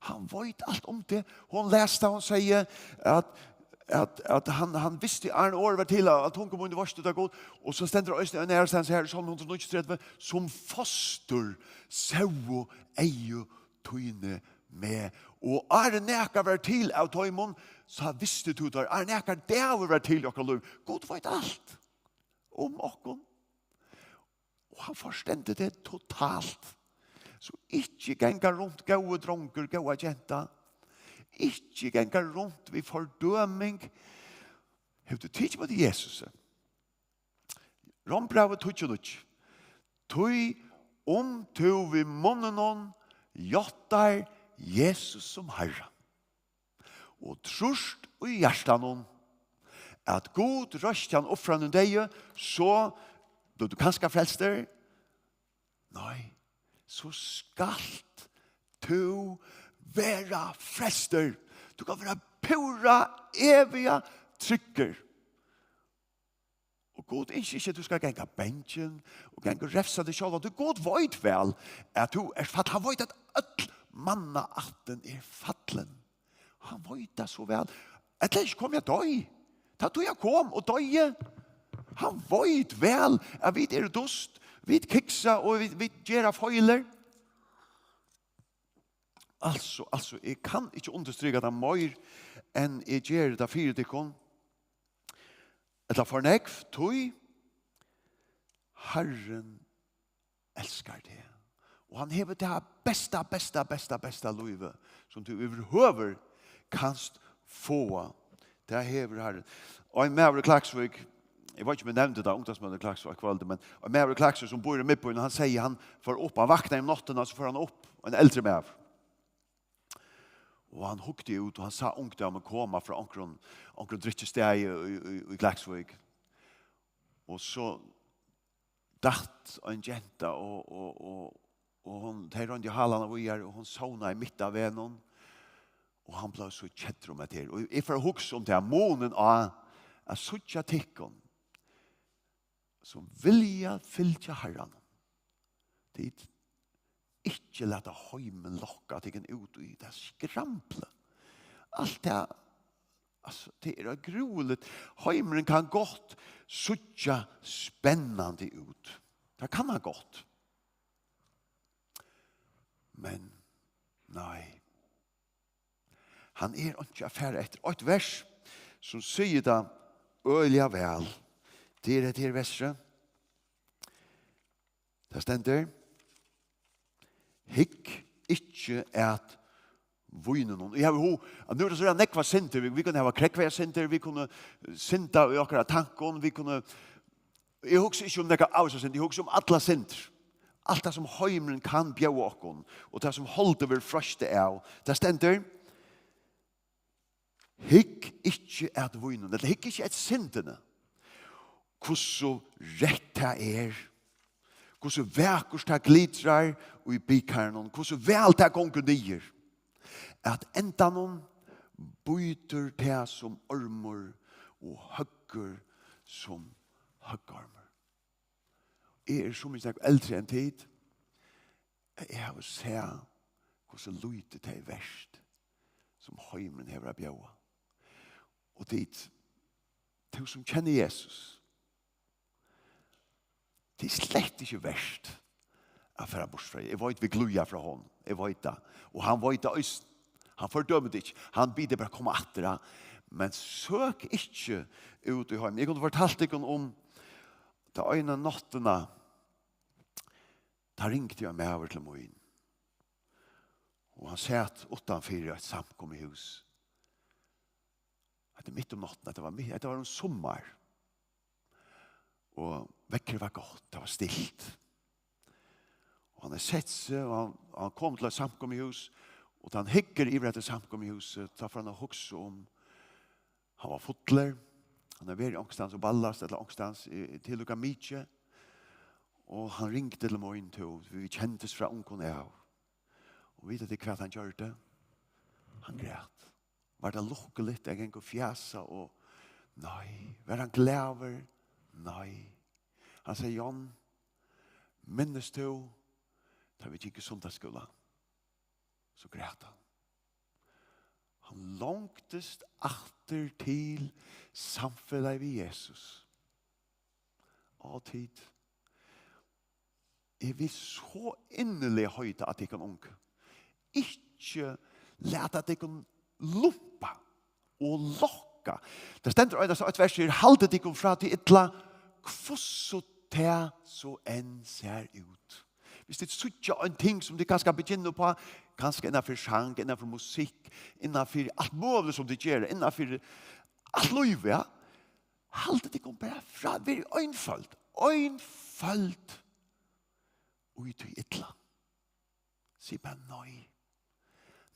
Hann veit alt um teg. Hon las tað, hon segði, at, at, at hann, hann visti, áðrenn orðið var til, at tungu míni veitst tú tað, Gud. Og so stendur eisini ein aðrastaðni her í Sálm hundrað og níggjuogtretivu: "Sum fostur sóu eygu tíni meg, og áðrenn nakar var til av teimum, so visti tú teir." Áðrenn nakar dagur var til í okkara lív. Gud veit alt um okkum. Og hann forstendur teg totalt. So ikki ganga runt, góði drongur, góða genta. Ikki ganga runt við fordøming. Hevur tú tikið ímóti Jesusi? Rómbrævið tíggju níggju: "Tí um tú við munninum játtar Jesus sum Harra, og trýrt í hjartanum, at Gud reisti hann upp frá hinum deyðu, so blívur tú kanska frelstur." Nei, so skalt tú vera frelstur. Tú kann vera púra eviga tryggur. Og Gud ynskir ikki, at tú skal ganga bangin og ganga og revsa teg sjálvan. Tí Gud veit væl, at tú ert fall-, hann veit, at øll mannaættin er fallin. Hann veit tað so væl. Ella ikki kom eg at doy. Tá tíð hann kom og doyði. Hann veit væl, at vit eru dust, vit kiksa og vit, vit gera feilir. Altso, altso, eg kann ikki undirstrika tað meir, enn eg geri tað fyri tykkum. Ella for nógv, tí Harrin elskar teg. Og hann hevur tað besta, besta, besta, besta lívið, sum tú yvirhøvur kanst fáa. Tað hevur Harrin. Og ein maður í Klaksvík, eg veit ikki, um eg nevndi tað, ungdómsmøtið í Klaksvík kvøldið, men ein maður í Klaksvík, sum býr í miðbýnum, hann segði, hann fór upp, hann vaknaði um náttina, so fór hann upp, ein eldri maður. Og hann hugdi út, og hann sá ungdómin koma frá onkrum, onkrum drykkjustaði í, í, í Klaksvík. Og so datt ein genta, og, og, og, og hon, tey royndu at hala hana víðari, og hon sovnaði mitt á vegnum, og hann bleiv so keddur um hetta her. Og eg fór at hugsa um tað, munin á at síggja tykkum, sum vilja fylgja Harranum. Tit ikki lata heimin lokka tykkum út í tað skramblið. Alt tað, altso, tað er ógrúligt. Heimurin kann gott síggja spennandi út. Tað kann hann gott. Men nei. Hann er einki at fara eftir. Eitt vers, sum sigur tað øgiliga væl. Tað er hetta her versið. Tað stendur: "Hygg ikki at víninum." Eg havi hug, at nú er tað so nógvar syndir. Vit, vit kunnu hava krógvaðar syndir, vit kunnu synda í okkara tankum, vit kunnu, eg hugsi ikki um nakrar av hesum syndir, eg hugsi um allar syndir. Alt tað, sum heimurin kann bjóða okkum, og tað, sum holdið verður freistað av. Tað stendur: "Hygg ikki at víninum", ella hygg ikki at syndini. Hvussu reytt tað er, hvussu vakurt tað glitrar í bikarinum, hvussu væl tað gongur niður. At endanum bítur tað sum ormur og høggur sum høggormur. Eg eri so mikið nógv eldri enn tit, at eg havi sæð, hvussu lítið tað er vert, sum heimurin hevur at bjóða. Og tit, tú sum kennir Jesus, Tað er slett ikki vert at fara burtur frá. Eg veit, vit glíða frá honum. Eg veit tað. Og hann veit tað eisini. Hann fordømir teg ikki. Hann biður bara koma aftur, ja. Men søk ikki út í heimin. Eg kundi fortalt tykkum um ta eina náttina. Tá ringdi ein maður til mín. Og hann sat uttanfyri eitt samkomuhús. Hetta er mitt um náttina. Hetta var, mitt, hetta var um summar. Og veðrið var gott, tað var stilt. Og hann hevði sett seg, og hann, hann kom til eitt samkomuhús, og tá hann hyggur yvir hetta samkomuhúsið, tá fór hann at hugsa um, hann var fullur, hann hevði verið onkrastaðni og ballast, ella onkrastaðni í, í tílíka mikið, og hann ringdi til mín, tí vit kendust frá ungum av. Og vita tit, hvat hann gjørdi? Hann græt. Var tað lukkuligt at ganga og fjasa og, nei. Var hann glaður? Nei. Hann segði: "John, minnist tú, tá vit gingu í sunnudagsskúla?" So græt hann. Hann longdist aftur til samfelagið við Jesus. Á, tit, eg vil so inniliga heita á tykkum ung. Ikki lata tykkum lumpa og lokka. Tað stendur einasta eitt vers her: "Haldið tykkum frá tí illa, hvussu tað so enn sær út." Hvis tit síggja ein ting sum tit kanska begynna uppá, kanska innanfyri sang, innanfyri musikk, innanfyri alt møguligt sum tit gera, innanfyri alt lívið, ja. Haldið tykkum bara frá, verið einføld, einføld í tí illa. Sig bara nei.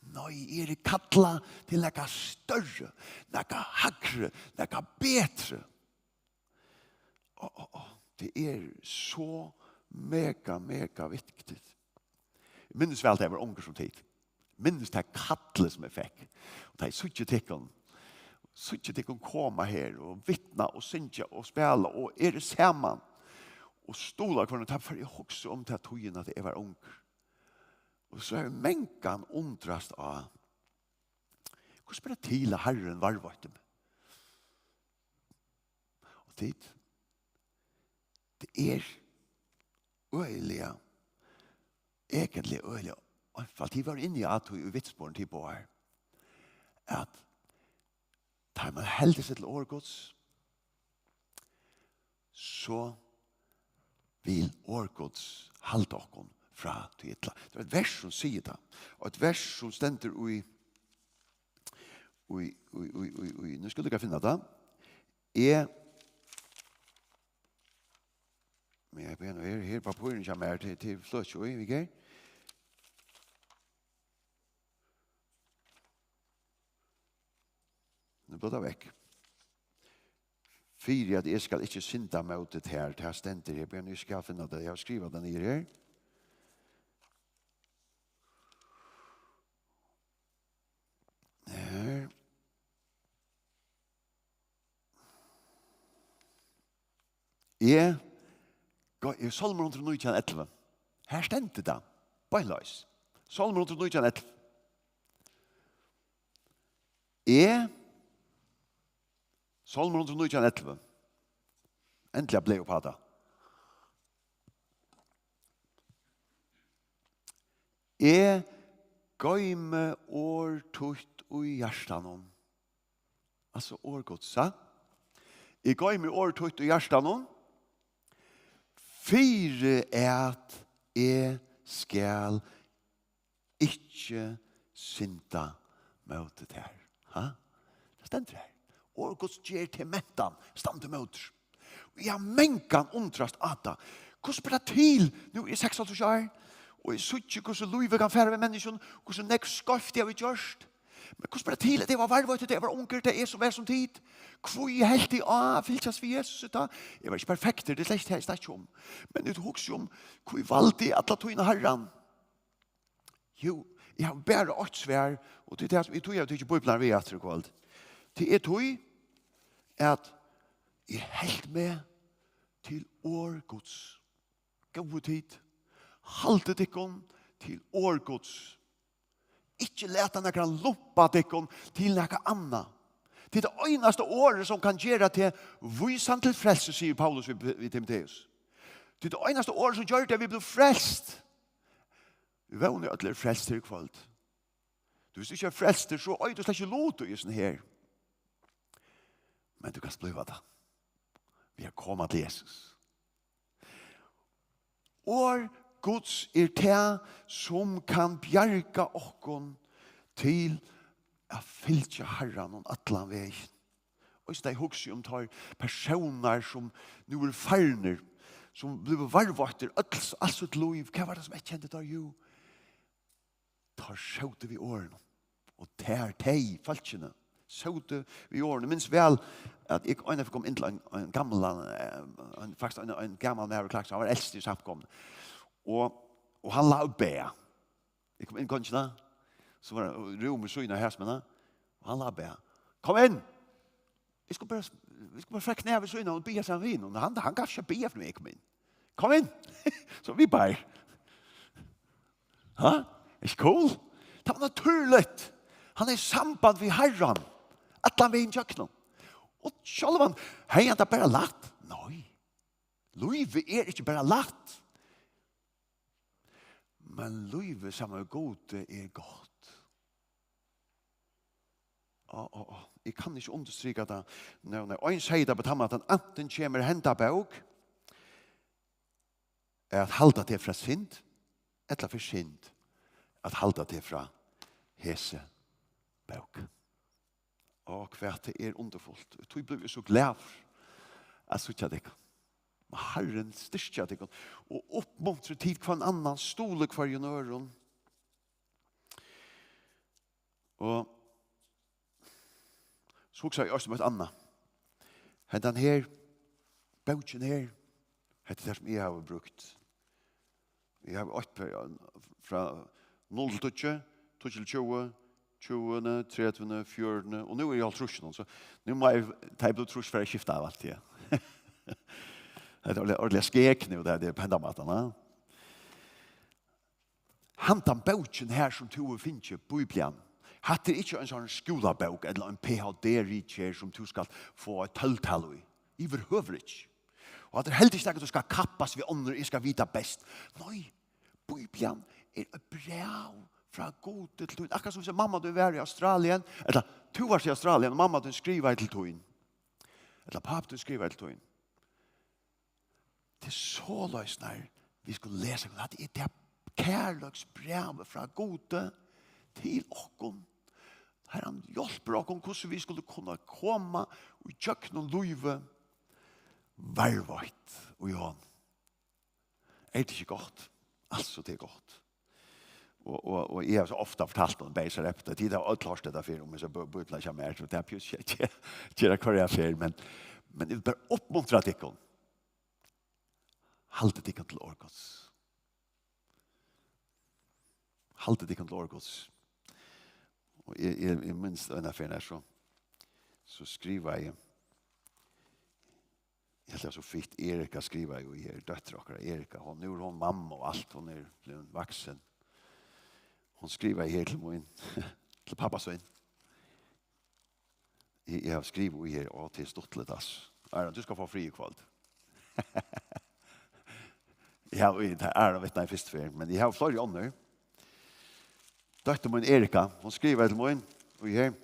Nei, eg eri kallað til nakað størri, nakað hægri, nakað betri. Ó, ó, ó, tað er so mega, mega viktigt. Eg minnist væl, tá eg var ungur sum tit. Minnist tað kallið, sum eg fekk. Og tá eg síggi tykkum, síggi tykkum koma her og vitna og syngja og spæla og eru saman og stuðla hvørjum, tá fari eg at hugsa um ta tíðina, tá eg var ungur. Og so havi eg mangan undrast á, hvussu ber tað til, at Harrin varðveitti meg? Og tit, tað er øgiliga, eigentliga øgiliga einfalt. Tit vóru inni á tí í vitnisburðinum, tit báðir, at tá man heldur seg til orð Guds, so vil orð Guds halda okkum frá tí illa. Tað er eitt vers sum sigur tað, og eitt vers sum stendur í, í, í, í, í, í, nú skal eg finna tað. Eg, men eg byrji nú her, her er pappírini hjá mær, til, til fløkju í, vit ger. Nú bleiv tað vekk. Fyri at eg skal ikki synda móti tær, tað stendur her, men eg skal finna tað, eg havi skrivað tað niður her. Her. Eg, go-, í Sálmur hundrað og nítjan ellivu. Her stendur tað beinleiðis. Sálmur hundrað og nítjan ellivu. Eg, Sálmur hundrað og nítjan ellivu. Endiliga bleiv upp á tað. Eg goymi orð títt í hjartanum. Altso orð Guds, ha? Eg goymi orð títt í hjartanum, fyri at eg skal ikki synda móti tær. Ha? Tað stendur her. Orð Guds ger teg mentan, standa ímóti. Og eg havi mangan undrast á tað. Hvussu ber tað til? Nú eri eg seksoghálvtrýss ár, og eg síggi, hvussu lívið kann fara við menniskjum, hvussu nógv skeivt tey hava gjørt. Men hvussu ber tað til, at eg var varðveittur, tá eg var ungur, tá eg so var sum tit? Hví helt eg á at fylgjast við Jesus, tá? Eg var ikki perfektur, tað er slett tað eg snakki um. Men eg hugsi um, hví valdi eg alla tíðina Harran? Jú, eg havi bara eitt svar, og tað er tað, sum eg tí havi tikið Bíbliuna við aftur í kvøld. Tað er tí, at eg helt meg til orð Guds. Góðu tit, haldið tykkum til orð Guds. Ikki lata nakran lumpa tykkum til nakað annað. Tað er tað einasta orðið, sum kann gera teg vísan til frelsu, sigur Paulus við, við Timoteus. Tí tað einasta orð, sum gjørdi, at vit blivu frelst. Vit vóna, at øll eru frelst her í kvøld. Tú, viss tú ikki ert frelstur, so eigur tú slett ikki lut í hesum her. Men tú kanst blíva tað. Við at koma til Jesus. Orð Guds er tað, sum kann bjarga okkum til at fylgja Harranum allan vegin. Og so tá eg hugsi um teir persónar, sum nú eru farnir, sum blivu varðveittir øll, alt sítt lív, hvat var tað, sum eyðkendi teir? Jú, teir sótu við orðinum. Og tær, tey, fólkini, sótu við orðinum. Eg minnist væl, at eg einaferð kom inn til ein, ein gamlan, eh, ein, faktiskt ein, ein gamal maður í Klaksvík, hann var elstur í samkomuni. Og, og hann lá og bað. Eg kom inn í gongina, so var rúmið við síðuna av hasum, og hann lá og bað. Kom inn! Eg skuldi bara, eg skuldi bara fara í knæ við síðuna og biðja saman við honum. Hann, hann gavst ikki at biðja fyri meg, eg kom inn. Kom inn! So vit báðir. Ha? Ikki cool? Tað var natúrligt. Hann hevði samband við Harran. Allan vegin gjøgnum. Og sjálvandi, hevði hann tað bara lætt? Nei. Lívið er ikki bara lætt. Men lívið saman við Gudi er gott. Á, á, á. Eg kann ikki undirstrika tað. Nei, nei. Ein segði tað á tann mátan, antin kemur henda bók at halda teg frá synd, ella fyri synd at halda teg frá hesi bók. Á, hvat tað er undurfult. Tí blívi eg so glaður at síggja tykkum. Má Harrin styrkja tykkum og uppmuntra tit hvønn annan, stuðla hvørjum øðrum. Og so hugsaði eg eisini um eitt annað. Hendan her, bókin her, hetta er tað, sum eg havi brúkt. Eg havi eitt per, frá null til tíggju, tíggju til tjúgu, tjúgu, tretivu, fjøruti, og nú eri eg í hálvtrýssunum, so nú má eg, tá eg blívi trýss, fara at skifta av alt, ja. Hetta er ordiliga, ordiliga skek nú, tað er á hendan mátan, ja. Handan bókin her, sum tú hevur fingið, Bíblian, hatta er ikki ein sånn skúlabók ella ein P H D-ritgerð, sum tú skalt fáa eitt tólvtal í. Yvirhøvur ikki. Og hatta er heldur ikki nakað, tú skalt kappast við onnur, eg skal vita best. Nei, Bíblian er eitt bræv frá Gudi til tín. Akkurát sum hvis mamma tín var í Australien, ella tú varst í Australien, og mamma tín skrivaði til tín. Ella pápi tín skrivaði til tín. Tað er soleiðis, nær vit skulu lesa, at tað er tað kærleiksbrævið frá Gudi til okkum. Harrin hjálpir okkum, hvussu vit skulu kunna koma í gjøgnum lívið varðveitt í honum. Er tað ikki gott? Altso, tað er gott. Og, og, og eg havi so ofta fortalt um, bæði Sarepta, tit hava øll hoyrt hetta fyrr, um hesa bø-, bøkuna hjá mær, so tað er pjús, eg geri hvørja ferð, men, men eg vil bara uppmuntra tykkum. Haldið tykkum til orð Guds. Haldið tykkum til orð Guds. Og eg, eg, eg minnist eina ferð her, so, so skrivaði eg, eg helt tað var so fitt, Erika skrivaði jú her, dóttir okkara, Erika, hon, nú er hon mamma og alt, hon er blivin vaksin. Hon skrivaði her til mín, til pápa sín. Eg, eg havi skrivað í her, og tað er stuttligt, altso. Aron, tú skalt fáa frí í kvøld. Eg havi, tað er, veit, nei, fyrstu ferð, men eg havi fleiri onnur. Dóttir mín Erika, hon skrivaði til mín, og her.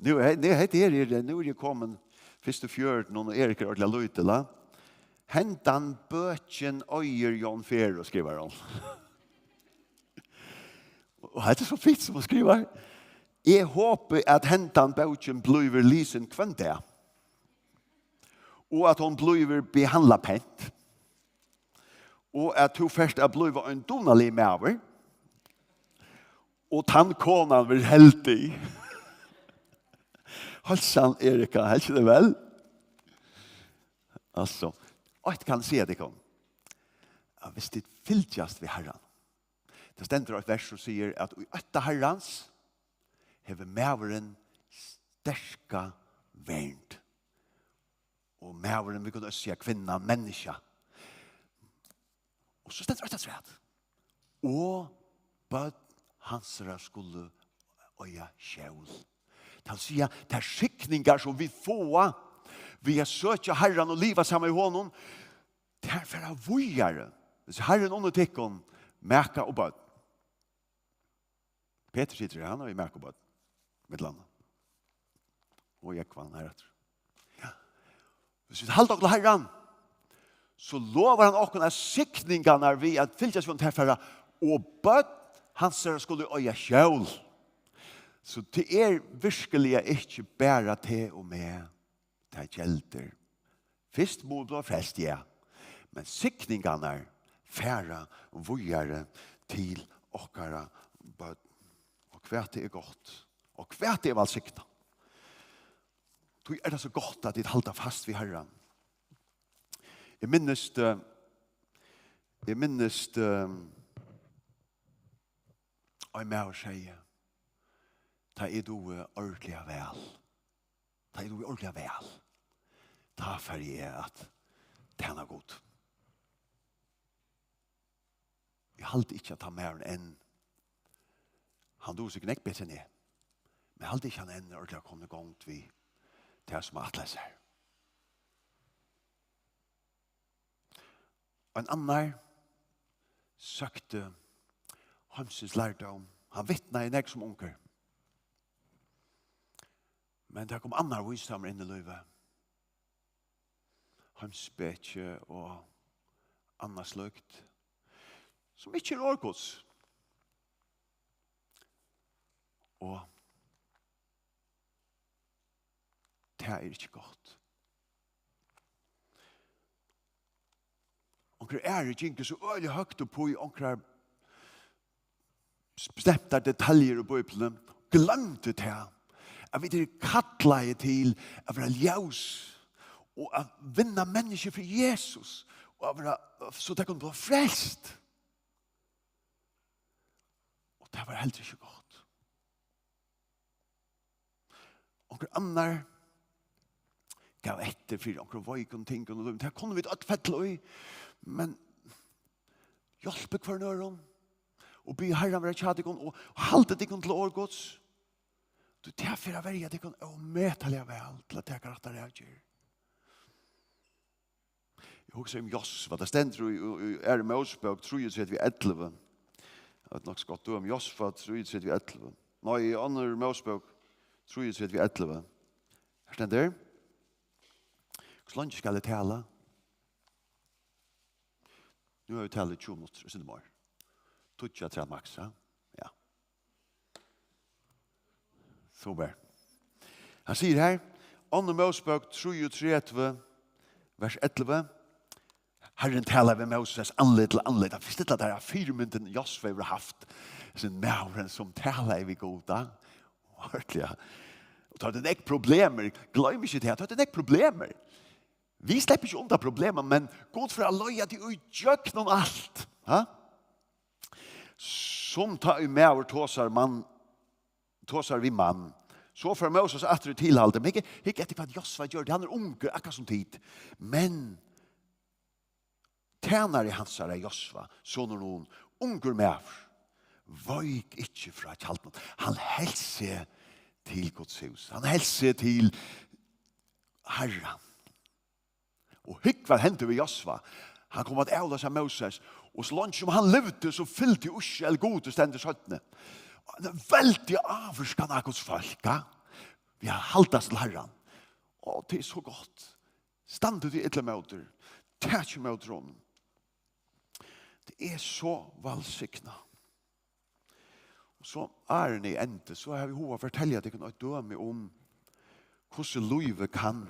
Nú, he-, nú, hetta her er, nú eri eg komin fyrst í fjørutunum, og Erika er ordiliga lítil, la. Hendan bókin eigur Jón Ferð, skrivar hon. Og hetta er so fint, sum hon skrivar. Eg hopi, at hendan bókin blívur lisin hvønn dag, og at hon blívur behandlað pent, og at tú fert at blíva ein dugnaligur maður, og tann konan verður heldig. Heilsan, Erika, heilsa tær væl. Altso, eitt kann eg siga tykkum, at viss tit fylgjast við Harran, tað stendur eitt vers, sum sigur, at í ótta Harrans hevur maðurin sterka vernd. Og maðurin, vit kunnu eisini siga kvinnan, menniskja. Og so stendur eitt afturat. Og børn hansara skulu eiga skjól. Tað vil siga, tær signingar, sum vit fáa við at søkja Harran og liva saman við honum, Tær fara víðari. Hvis Harrin unnu tykkum, maka og børn. Petur situr her, hann hevur maka og børn, millum annað. Og Jógvan her aftur. Ja. Hvis vit halda okkum til Harran, so lovar hann okkum, at signingarnar við at fylgjast við honum, tær fara, og børn hansara skulu eiga skjól. So tað er virkuliga ikki bara teg og meg, tað geldur. Fyrst mugu vit blíva frelst, ja. Men signingarnar fara víðari til okkara børn. Og hvat tað er gott. Og hvat tað er vælsignað. Tí er tað so gott, at vit halda fast við Harran. Eg minnist, eh, eg minnist, eh, ein maður segði, tá eg dugi ordiliga væl, tá eg dugi ordiliga væl, tá fari eg at tæna Gud. Eg haldi ikki, at tann maðurin enn, hann dugir sikkurt nógv betri enn eg, men eg haldi ikki, hann enn er ordiliga komin í gongd við tað, sum hann ætlaði sær. Ein annar søkti heimsins lærdóm. Hann vitnaði nógv sum ungur. Men tað kom annar vísdómur inn í lívið. Heimspeki og annað slíkt, sum ikki er orð Guds. Og tað er ikki gott. Onkrir aðrir gingu so øgiliga høgt upp í onkrar bestemtar detaljur í Bíbliuni, gloymdu tað, at vit eru kallaði til at vera ljós og at vinna menniskju fyri Jesus, og at vera, so tey kunnu blíva frelst. Og tað var heldur ikki gott. Onkur annar gav eftir fyri onkrum veikum tingum í lívinum. Tað kunnu vit øll fella í, men hjálpið hvørjum øðrum og biðið Harran vera hjá tykkum og, og haldið tykkum til orð Guds. Tí tað fer at verja tykkum ómetaliga væl til at taka rættar avgerðir. Eg hugsi um Josva, tað stendur í, í, í Aðru Mósebók trýogtretivu ellivu. Eitt nokk so gott dømi, Josva trýogtretivu ellivu. Nei, í Aðru Mósebók trýogtretivu ellivu. Her stendur: Hvussu leingi skal eg tala? Nú havi eg talað í tjúgu minuttir, og sindur meir. Tíggju afturat maks, ja? Ja. Super. Hann sigur her, Aðru Mósebók trýogtretivu, vers ellivu: Harrin talar við Móses andlit til andlit. Hann fyrst til at fyrimyndin Josva hevur havt, sin maðurin sum talaði við Gud, da. Ordiliga. Og tá er tað nógv problemir, gloym ikki tað, tá er tað nógv problemir. Vit sleppa ikki undan problemum, men Gud fer at leiða teg í gjøgnum alt. Ha? Sum tá ið maður tosar mann, tosar við mann, so fer Móses aftur í tilhaldið. Men hygg, hygg eftir hvat Josva gjørdi. Hann er ungur, akkurát sum tit. Men tænari hansara, Josva, sonur Nun, ungur maður, veik ikki frá tjaldinum. Hann helt seg til Guds hús. Hann helt seg til Harran. Og hygg, hvat hendi við Josva. Hann kom at avloysa Móses, og so leingi sum hann livdi, so fylgdi Ísrael Gudi, stendur seinni. Ein veldig ávirkan á Guds fólk, ha? Við at halda seg til Harran. Og tað er so gott. Standið tit illa ímóti, takið ímóti honum. Tað er so vælsignað. Og so, áðrenn eg endi, so havi eg hug at fortelja tykkum eitt dømi um, hvussu lívið kann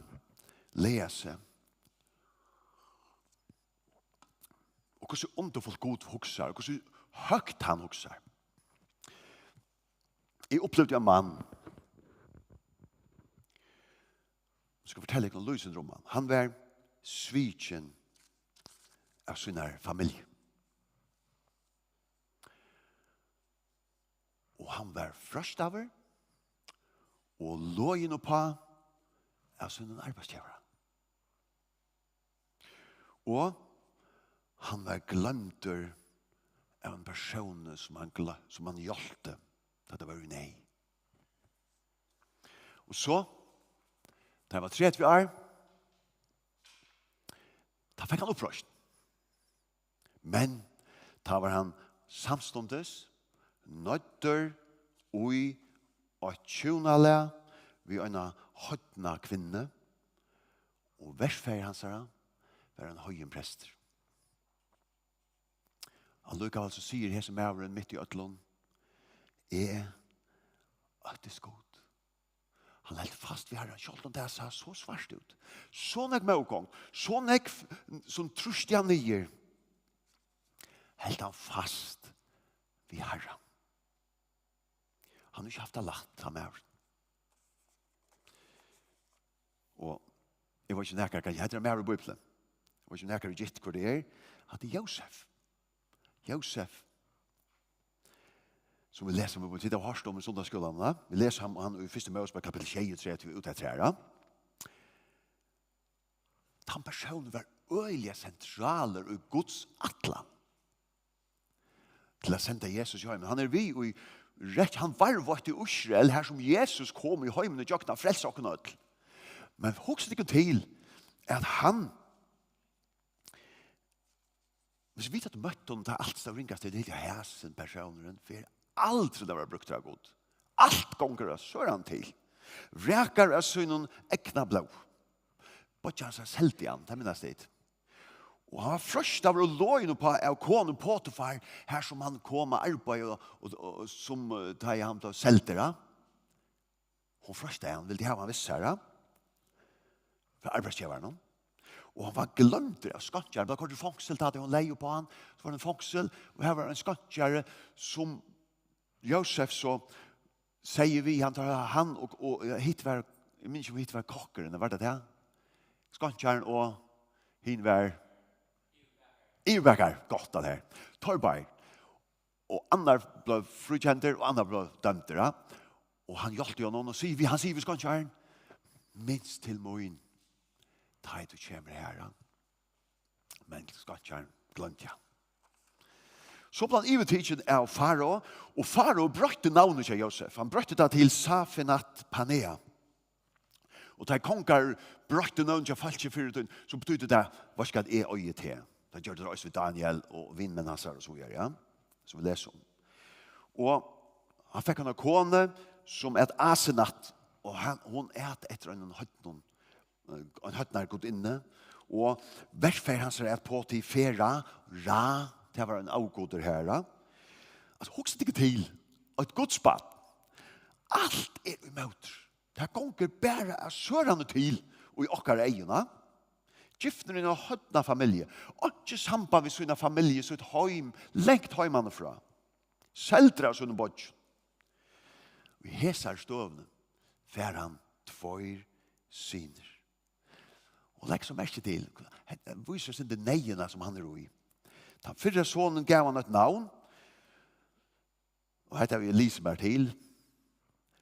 laga seg. Og hvussu undurfult Gud hugsar, og hvussu høgt hann hugsar. Eg upplivdi ein mann, eg skal fortelja tykkum lítið sindur um hann. Hann var svikin av sínari familju. Og hann var freistaður og login uppá av sínum arbeiðsgevara. Og hann var gloymdur av ein persóni sum hann, glo- sum hann hjálpti, tá tað var í neyð. Og so, tá hann var tretivu ár, tá fekk hann uppreisn. Men tá var hann samstundis noyddur í eitt hjúnalag við eina heidna kvinnu, og verfaðir hansara var ein heiðin prestur. Allíkavæl so sigur hesin maðurin mitt í øllum: "Eg óttist Gud." Hann helt fast við Harran, sjálvt um tað sá so svart út. So nógv mótgongd, so nógv sum trýsti hann niður, helt hann fast við Harran. Hann hevur ikki havt tað lætt, hann maðurin. Og eg veit ikki, um nakar, hetta er ein maður í Bíbliuni. Eg veit ikki, um nakar hevur gitt, hvør tað er. Hatta er Jósef. Jósef, sum vit lesa um, tit hava hoyrt um í sunnudagsskúlanum, va? Vit lesa um hann í fyrstu Mósebók, kapittul sjeyogtretivu, út eftir her, ja. Tann persónurin var øgiliga sentralur í Guds ætlan til at senda Jesus í heimin. Hann er við í rætt, hann varðveitti Ísrael, har sum Jesus kom í heimin og gjøgn at frelsa okkum øll. Men hugsið tykkum til, at hann, hvis vit høvdu møtt honum, tá alt stóð ringast til, vit høvdu, hasin persónurin fer aldrin at vera brúktur av Gud. Alt gongur av søran til. Vrakar av sínum egna blóð. Beiggi hansara seldi hann, tað minnast tit. Og hann var freistaður og login uppá av konu Potifar, har sum hann kom at arbeiða, og, og, og sum, eh, tá ið hann bleiv seldur, ja. Hon freistaði hann, vildi hava hann við sær, ja. Frá arbeiðsgevaranum. Og hann var gloymdur av skeinkjaranum, bleiv koyrdur í fongsul, tá hon legði uppá hann, so var hann í fongsul, og har var ein skeinkjari, sum Jósef so segði við hann, tá hann og, og, ja, hitt var, eg minnist ikki, um hitt var kokkurin, var tað tað? Skeinkjarin og hin var yvirbakari, gott, tað her. Teir báðir. Og annar bleiv fríkendur, og annar bleiv dømdur, ja. Og hann hjálpti honum og sigur við, hann sigur við skeinkjaran: "Minst til mín, tá ið tú kemur her", ja. Men skeinkjarin gloymdi hann. So bleiv hann yvirtikin av Farao, og Farao broytti navnið hjá Jósef. Hann broytti tað til Safinat Panea. Og tá kongar broyttu nøvn hjá fólki fyrr í tíðini, so betýddi tað: "Veitst hvat, eg eigi teg." Tað gjørdu teir eisini við Daniel og vinmenn hansara og so víðari, ja, sum vit lesa um. Og hann fekk eina konu, sum æt Asenat, og hann, hon æt eftir einum heidnum, ein heidnari gudinni, og verfaðir hansara æt Potifera, Ra, tað var ein avgudur har, ja. Altso, hugsið tykkum til, eitt gudsbarn. Alt er ímóti. Tað gongur bara av søran til í okkara eygum, ja. Giftur í eina heidna familju. Einki samband við sína familju, sítt heim, langt heimanífrá. Seldur av sínum beiggja. Í hesari støðuni fær hann tveir synir. Og legg so merki til, hetta vísir seg til neyðina, sum hann er í. Tann fyrra sonin gav hann eitt navn, og hetta havi eg lisið mær til,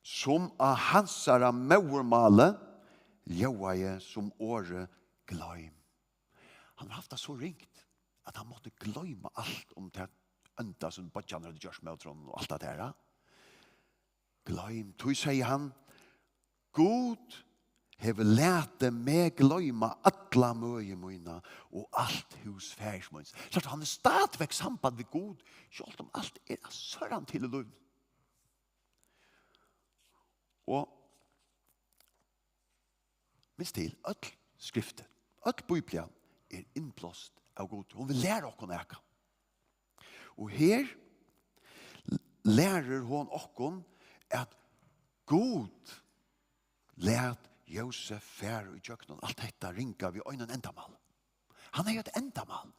sum á hansara móðurmáli ljóðaði sum orðið gloym. Hann hevur havt tað so ringt, at hann mátti gloyma alt um tað ónda, sum beiggjarnir høvdu gjørt móti honum og alt tað har. Gloym, tí segði hann: "Gud hevur latið meg gloyma alla møði mína og alt hús faðirs míns." Sært tú, hann hevur stadigvæk samband við Gud, sjálvt um alt er av søran til í lívinum. Og minst til, øll skriftin, øll Bíblian er innblást av Gud. Hon vil læra okkum nakað. Og her lærir hon okkum, at Gud læt Jósef fara í gjøgnum alt hetta ringa við einum endamál. Hann hevði eitt endamál.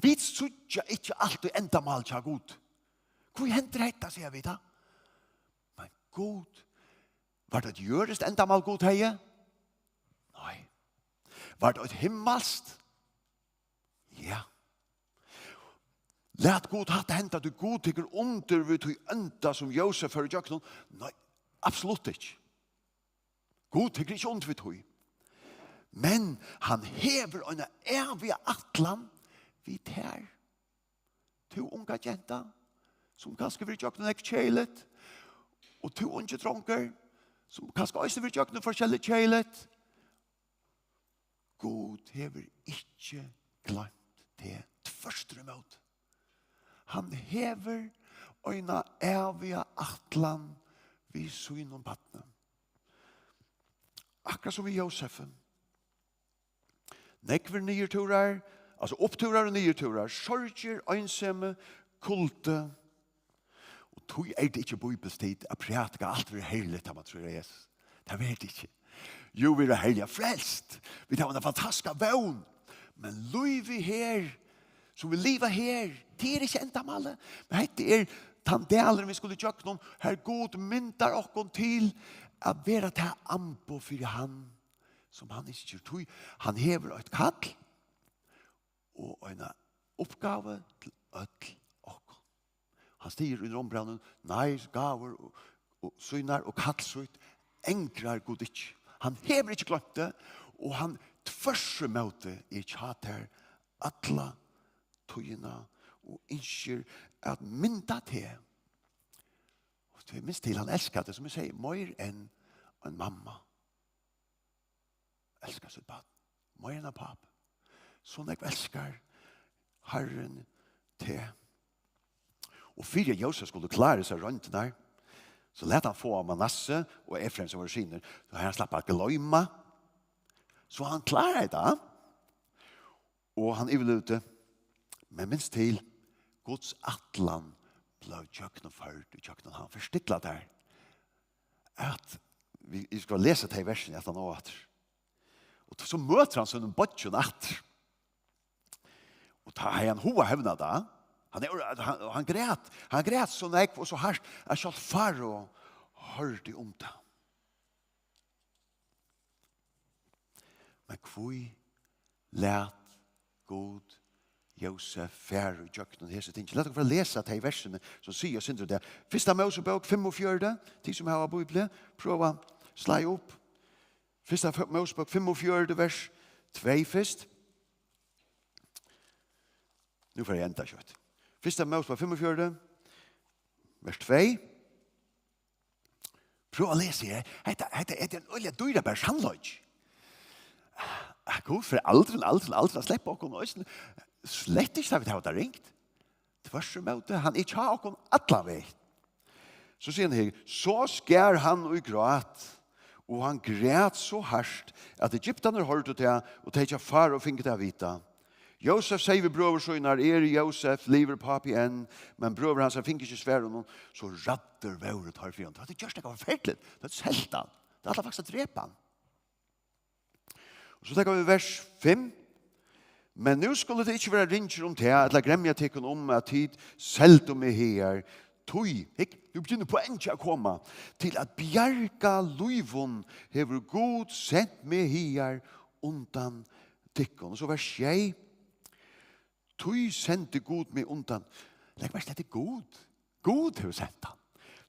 Vit síggja ikki altíð endamál hjá Gud. Hví hendir hetta, siga vit tá? Men Gud, var tað eitt jørðiskt endamál, Gud hevði? Nei. Var tað eitt himmalskt? Ja. Læt Gud hatta henda, tí Gud tekur undir við tí ónda, sum Jósef fór í gjøgnum? Nei, absolutt ikki. Gud tekur ikki undir við tí. Men hann hevur eina æviga ætlan við tær. Tú unga genta, sum kanska verður gjøgnum nógv keðiligt, og tú ungi drongur, sum kanska eisini verður gjøgnum forskelligt keðiligt. Gud hevur ikki gloymt teg, tvørtur ímóti. Hann hevur eina æviga ætlan við sínum barni. Akkurát sum við Jósefi. Nógvir niðurtúrar, altso upptúrar og niðurtúrar, sorgir, einsemi, kuldi. Og tí er tað ikki bíbilskt at prædika, alt verður herligt, tá man trýr á Jesus. Tað verður tað ikki. Jú, vit eru herliga frelst. Vit hava eina fantastiska vón. Men lívið her, sum vit liva her, tað er ikki endamálið. Men hetta er tann dalurin, vit skulu gjøgnum, har Gud myndar okkum til at vera tað amboð fyri hann, sum hann ynskir. Tí hann hevur eitt kall og eina uppgávu til øll okkum. Hann sigur í Rómbrævinum: "Nei, gávur og, og sínar og kall sítt angrar Gud ikki." Hann hevur ikki gloymt tað, og hann tvørturímóti er hjá tær alla tíðina og ynskir at mynda teg. Og tú minnist til, hann elskar teg, sum eg sigi, meir enn ein mamma elskar sítt barn, meir enn ein pápi. So nógv elskar Harrin teg. Og fyri at Jósef skuldi klára hesar royndirnar, so læt hann fáa Manasse og Efraim, sum vóru synir, so hann slapp at gloyma. So hann kláraði tað. Og hann yvirlivdi. Men minst til, Guds ætlan bleiv gjøgnumførd í gjøgnum hann. Forstilla tær, at vit, vit skulu lesa tey versini aftan á aftur. Og so møtir hann sínum beiggja aftur. Og tá hevði hann hug at hevna tað. Hann, er, hann, hann græt. Hann græt so nógv og so hart, at sjálvt Farao hoyrdi um tað. Men hví læt Gud Jósef fara í gjøgnum hesi ting? Lat okkum fara at lesa tey versini, sum siga eitt sindur um tað. Fyrsta Mósebók fimmogfjøruti, tit sum hava Bíbliu, prøva at slá upp. Fyrsta Mósebók fimmogfjøruti, vers tvey fyrst. Nú fari eg enda skjótt. Fyrsta Mósebók fimmogfjøruti, vers tvey. Prøv at lesa her. Hetta, hetta, hetta er ein øgiliga dýrabar sannleiki. At Gud fer aldrin, aldrin, aldrin at sleppa okkum eisini. Slett ikki, tá vit hava tað ringt. Tvørturímóti, hann er hjá okkum allan vegin. So sigur hann her: "So skar hann í grát, og hann græt so hart, at Egyptarnir hoyrdu tað, og tey hjá Farao fingu tað at vita." Jósef segði við brøður sínar: "Eg eri Jósef, livir pápi enn?" Men brøður hansara fingu ikki svar honum, so ræddir vóru teir fyri honum. Teir høvdu gjørt nakað forferdiligt. Teir høvdu selt hann. Teir ætlaðu faktiskt at drepa hann. Og so taka vit vers fimm. "Men nú skulu tit ikki vera ringir um tað, ella gremja tykkum um, at tit seldu meg higar. Tí, hygg, nú byrjar poengið at koma, til at bjarga lívum hevur Gud sent meg higar undan tykkum." Og so vers sjey. "Tí sendi Gud meg undan." Legg merki til, hetta er Gud. Gud hevur sent hann.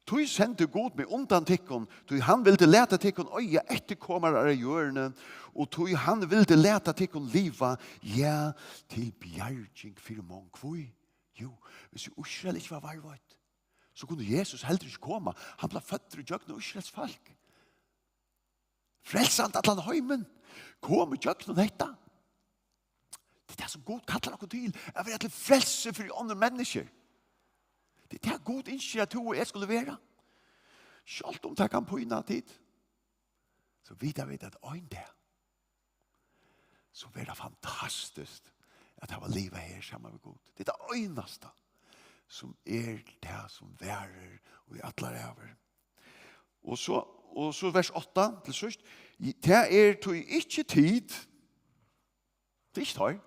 "Tí sendi Gud meg undan tykkum, tí hann vildi lata tykkum eiga eftirkomarar á jørðini, og tí hann vildi lata tykkum liva, ja, til bjarging fyri mong." Hví? Jú, hvis Ísrael ikki var varðveitt, so kundi Jesus heldur ikki koma. Hann bleiv føddur í gjøgnum Ísraels fólk. Frelsa hann allan heimin. Kom í gjøgnum hetta. Tað er tað sum Gud kallar okkum til, at vera til frelsi fyri onnur menniskju. Tað er tað Gud ynskir, at tú og eg skulu vera. Sjálvt um tað kann pína tit, so vita vit, at ein dag, so verður tað fantastiskt at hava livað her saman við Gud. Tað er tað einasta, sum er tað, sum varir í allar ævir. Og so, og so vers átta til síðst. "Tað er tí ikki tit," tað er ikki teir,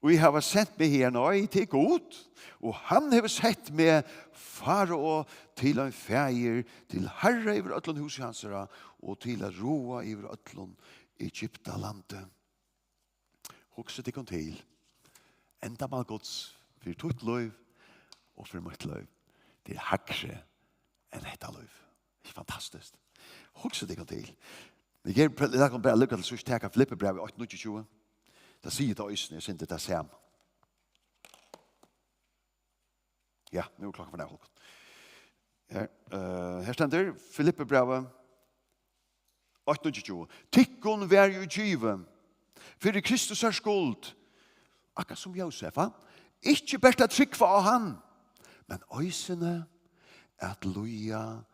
"ið hava sent meg higar, nei, tað er Gud, og hann hevur sett meg Farao til ein faðir, til harra yvir øllum húsi hansara, og til at ráða yvir øllum Egyptalandi." Hugsið tykkum til. Endamál Guds fyri títt lív og fyri mítt lív, tað er hægri enn hetta lív. Ikki fantastiskt? Hugsið tykkum til. Eg geri, lat okkum bara líka til síðst taka Filippibrævið eitt níggjuogtjúgu. Tað sigur tað eisini, eg syndi tað sama. Ja, nú er klokkan farin av hálvgum. Her, eh, her stendur Filippibrævið eitt níggjuogtjúgu. "Tykkum var jú givið fyri Kristusar skuld akkurát sum Jósef, ha? Ikki bert at trúgva á hann, men eisini at líða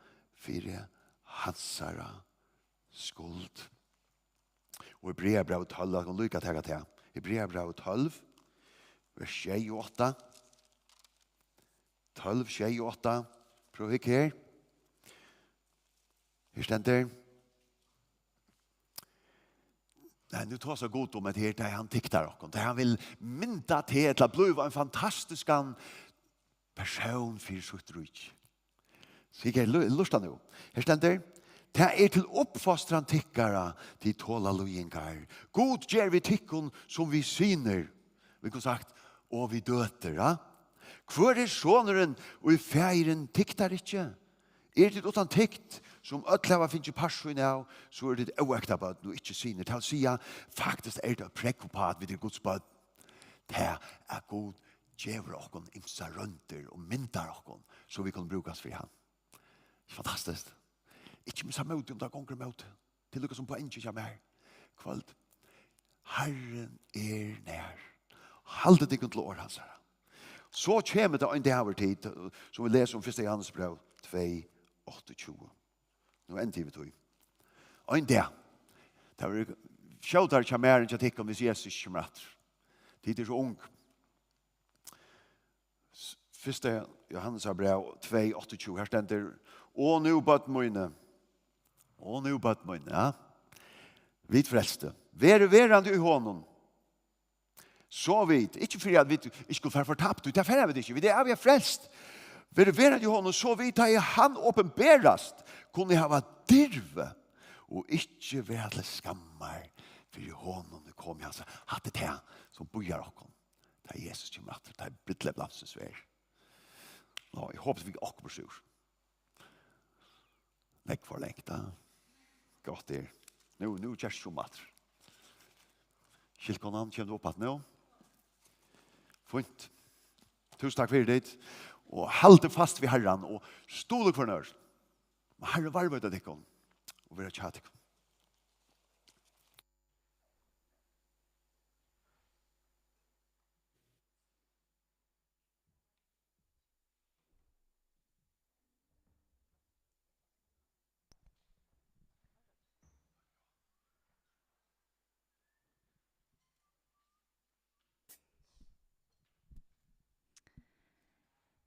fyri hansara skuld. Og Hebreabrævið tólv, lat okkum líka taka tað. Hebreabrævið tólv, vers sjey og átta. Tólv, sjey og átta. Prøv hygg her. Her stendur. Nei, nú tosar Gud um at her, tá hann tiktar okkum, tá hann vil mynda teg til at blíva ein fantastiskan persón fyri sítt ríki. So eg kann lu-, lurta nú. Her stendur: "Tað er til uppfostran tykkara, tit tola líðingar. Gud ger við tykkum sum við synir." Vit kunnu sagt: "Og við døtur", ja? "Hvør er sonurin, og faðirin tyktar ikki? Er tit uttan tykt, sum øll hava fingið part sín av, so eru tit óekta børn og ikki synir." Tað vil siga, faktiskt er tað eitt prógv uppá, at vit eru Guds børn. Tað, at Gud gevur okkum ymsar royndir og myndar okkum, so vit kunnu brúkast fyri hann. Fantastiskt. Ikki missa mótið, um tað gongur ímóti. Tað er líka sum poengið hjá mær. Kvøld. Harrin er nær. Haldið tykkum til orð hansara. So kemur tað ein dagur, tit, sum vit lesa um, fyrsta Jóhannesbræv tvey, átta og tjúgu. Nú endi vit tí. Ein dag. Tað verður skjótari hjá mær enn hjá tykkum, hvis Jesus ikki kemur aftur. Tit eru so ung. S-, fyrsta Jóhannesar bræv tvey, átta og tjúgu, her stendur: "Og nú, børn míni." Og nú, børn míni, ja. Vit frelstu. Verið verandi í honum. So vit, ikki fyri at vit ikki skulu fara fortapt, tí tað fara vit ikki. Vit eru æviga frelst. Verið verandi í honum, so vit, tá ið hann opinberast, kunnu hava dirvi og ikki vera til skammar fyri honum í komi hans. Hatta er tað, sum bíðar okkum. Tá Jesus kemur aftur, tá er brúdleyp landsins verður. Nå, eg hopi, vit okkum er sur. Nógv for langt, da. Gott er. Nú, nú gerst sum aftur. Skilkonan, kemur tú upp at nú? Fínt. Túsund takk fyri tit. Og haldið fast við Harran og stuðlið hvør annan. Má Harrin varðveita tykkum og vera hjá tykkum.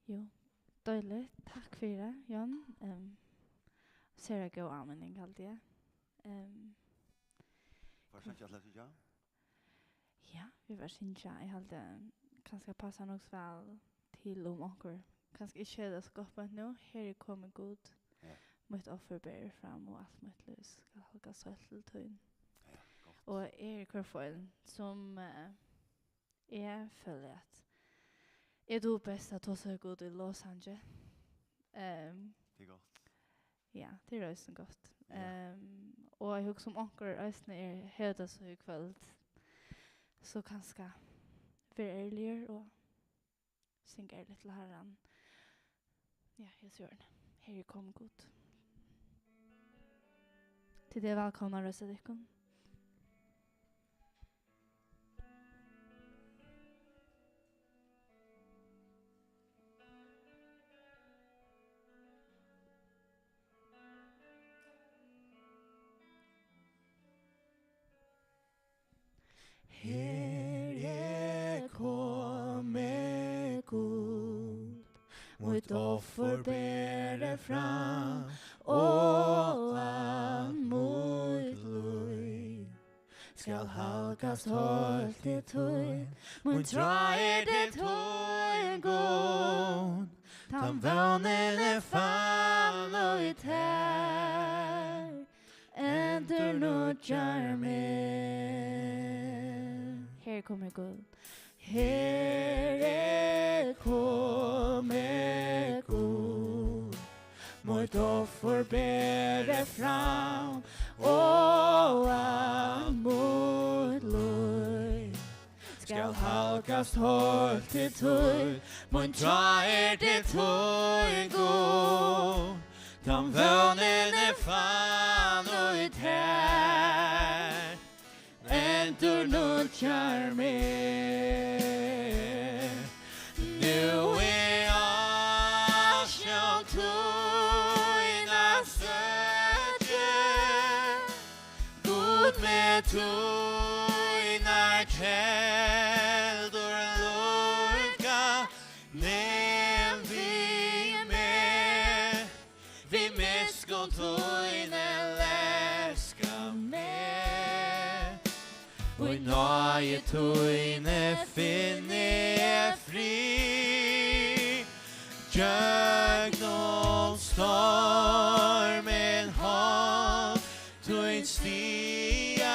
Jú, deiligt. Takk fyri, Jon. Ehm, sera góð áminning, haldi eg. Ehm, Var tað ikki at lesa, ja? Ja, vit fara at syngja. Eg haldi, kanska passar nokk so væl til, um onkur kanska ikki hevur tað so gott beint nú. Her er komin Gud, ja. Mítt offur ber eg fram, og alt mítt lív skal halgast heilt til tín. Ja, gott. Og eg eri hvør for ein, sum, eh, eg føli at eg dugi best at tosa við Gud í lovsangi. Ehm, Tað er gott. Ja, tað er eisini gott. Ja. Ehm, og eg hugsi, um onkur eisini er, hevur tað so í kvøld, so kanska ver ærligur og syng ærligt til Harran. Ja, hesi orðini. Her er komin Gud. Tit eru vælkomin at reisa tykkum. Her er komið Gud, mítt offur ber eg fram, og alt mítt lív skal halgast heilt til tín. Mín trá er til tín, Gud, tann vónin eg fann í tær, endurnýggjar meg. Her er komið Gud. Her er komið Gud, mítt offur ber eg fram, og alt mítt lív skal halgast heilt til tín. Mín trá er til tín, Gud, tann vónin eg fann í tær, endurnýggjar meg. Tínar keldur lívgá, nem við meg, við miskunn tíni leska meg. Í náði tíni finni eg frið, gjøgnum stormin hond tín stigar,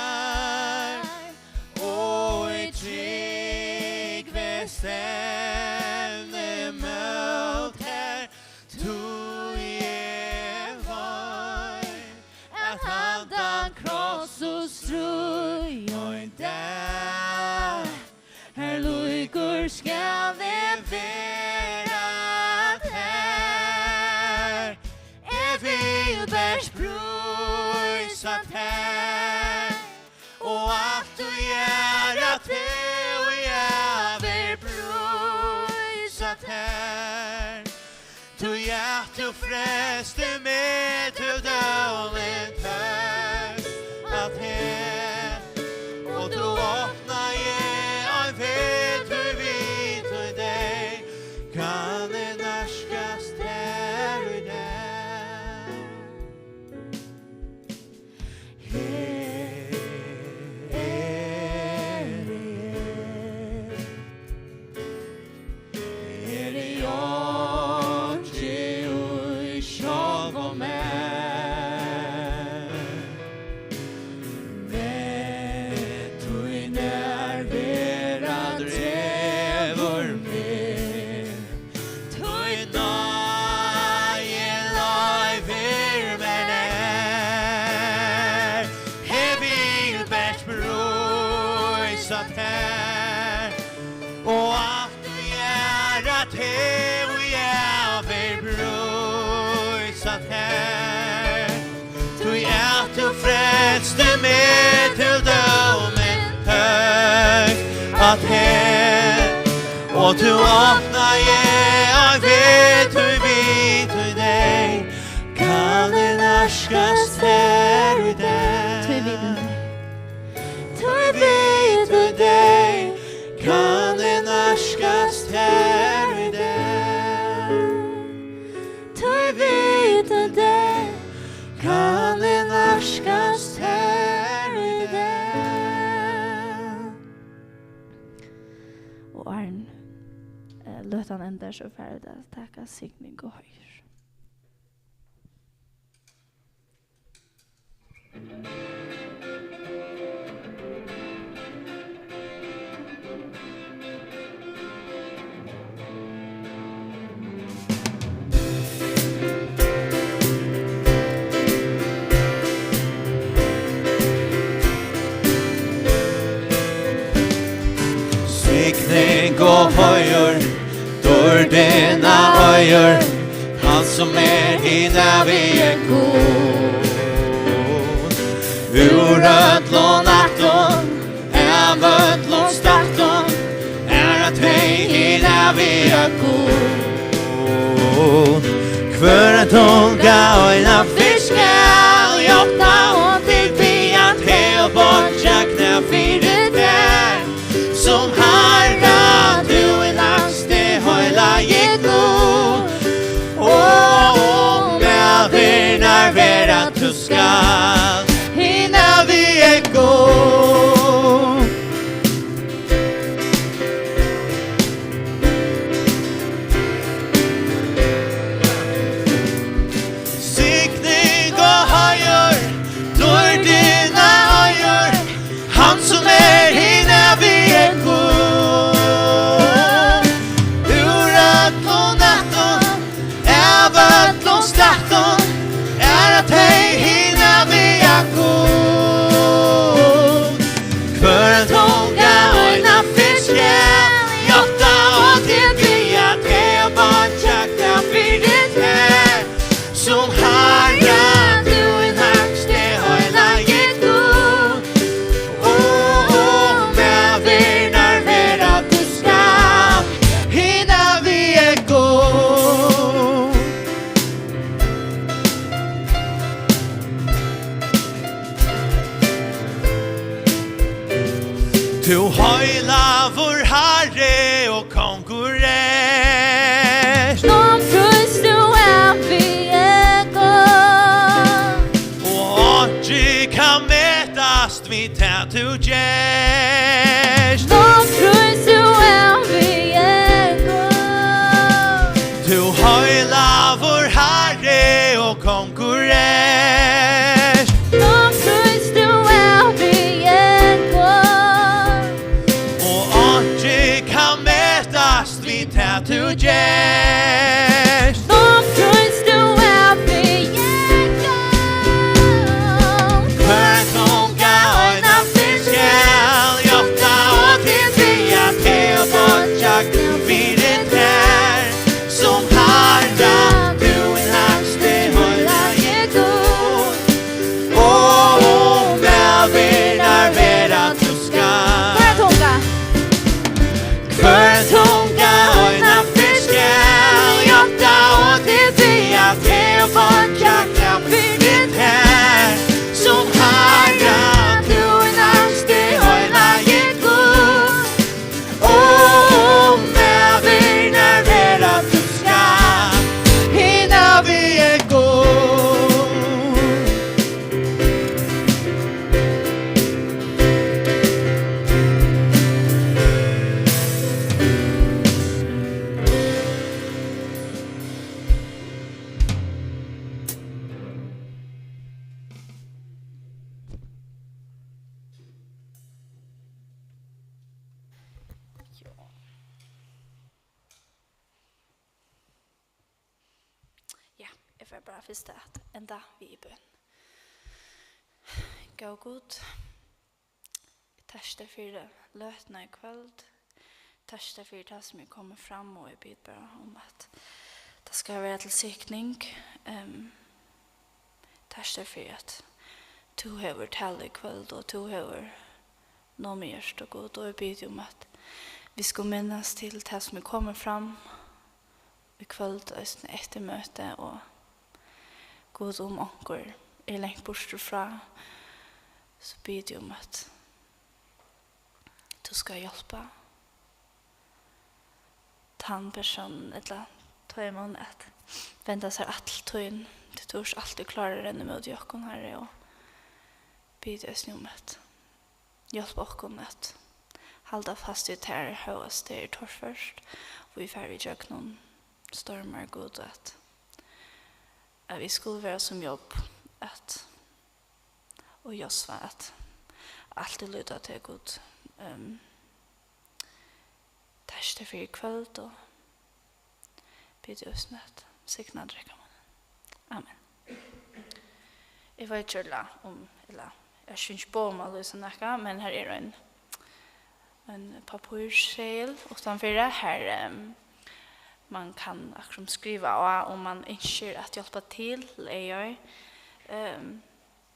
og í trúgv eg stevni mót tær, tí eg veit, at handan kross og stríð ein dag, har líkur skal eg vera tær. Eg vil bert prísa tær, og alt í æra teg, og eg vil prísa tær. Tí at tú frelsti meg, tú dómin tók at her, og tú opnaði ein veg, tí við tí deg kann eg nærkast tær í dag. Her eri eg, eri einki í sjálvum mær, men tí nærvera dregur meg. Tí náði loyvir mær nær, eg vil bert prísa tær, og alt í æra teg, og eg vil prísa tær. Tí at tú frelsti meg, tú dómin tók at her, og tú opnaði ein veg, tí við tí deg kann eg nærkast tær í dag. Tí við tí deg. Tí við tí deg kann eg nærkast tær í dag. Tí við tí deg kann eg nærkast tær í dag. Og áðrenn, eh, løtan endar, so fara vit at taka signing og heiður. Signing og heiður, dýrdina eigur, hann sum er hin ævigi Gud. Úr øllum ættum, av øllum stættum, æra teg hin ævigi Gud. Hvør ein tunga, ein fyrst skal játta, og til biðjan teg og boyggja knæ fyri tær. Sum Harra, tú ert lægsti heilagi Gud, og um ævir nærvera tú skalt, hin ævigi Gud. Signing og heiður, dýrdina eigur, hann sum er hin ævigi Gud. Úr øllum ættum, av øllum stættum, æra teg hin ævigi Nú trýst tú av við ein gong. Tú heilagur Harri og kongur ert. Nú trýst tú av við ein gong. Og einki kann metast við tað tú gert. Nú trýst tú av við ein gong. Hvør tunga eina ferð skal játta, og tit biðja teg, boyggja knø fyri tær, sum Harra, tú hin hægsti heilagi Gud. Og um velvirðirnar verða tú skalt. Hvør tunga? Hvør tunga eina ferð skal játta, og tit biðja teg, boyggja knø fyri tær, sum Harra, tú hin hægsti heilagi Gud. Og um velvirðirnar verða tú skalt, hin av við ein gong. Ja, eg fari bara fyrst at enda við bøn. Góði Gud, eg takki tær fyri løtuna í kvøld. Takki tær fyri tað sum er komið fram, og eg biði bara um, at tað skal vera til signing. Ehm, takki tær fyri, at tú hevur talað í kvøld, og tú hevur numið hjørtu, Gud, og eg biði um, at vit skulu minnast til tað sum er komið fram í kvøld, eisini eftir møtið, og Gud, um onkur er langt burtur frá, so biði eg um, at tú skal hjálpa tann persónin ella teimum at venda sær aftur til tín, tí tú ert altíð klárur at renna ímóti okkum, Harri, og biði eisini um, at hjálp okkum at halda fast við tær, hóast tað er torført, og vit fara ígjøgnum stormar, Gud, at, at vit skulu vera sum Job, at, og Josva, at altíð líta á teg, Gud. Ehm, takk tær fyri í kvøld, og biði eisini at signa drekkamunnin. Amen. Eg veit ikki, ella um, ella, eg skilji ikki boð um at lýsa nakað, men her er ein, ein pappírseðil uttanfyri, har, ehm, man kann akkurát skriva á, um man ynskir at hjálpa til, leiðir. Ehm,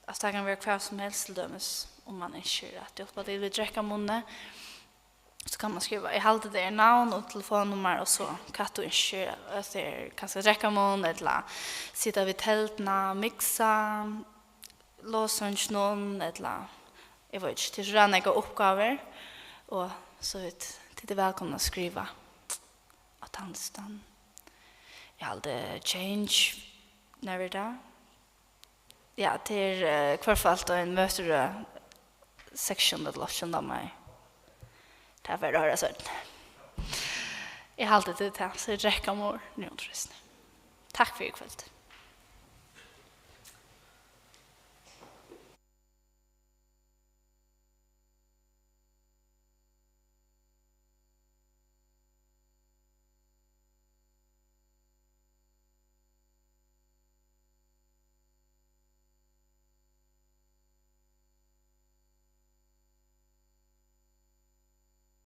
altso, tað kann vera hvat sum helst, til dømis, um man ynskir at hjálpa til við drekkamunni. So kann man skriva, eg haldi, tað er navn og telefonnummar, og so hvat tú ynskir, at tað er kanska drekkamunn, ella sita við telduna, miksa, lovsangin, ella, eg veit ikki, tað eru so nógvar uppgávur, og so vit, tit eru vælkomin at skriva á tann listan. Eg haldi, change, nær verður tað? Ja, tað er, eh, hvørfalt ein møtirøð, seksogtjúgunda ella átjandan mai. Tað fær tú hoyra seinni. Eg haldi, tað er tað, so eg drekki meir nú, trýsti. Takk fyri í kvøld.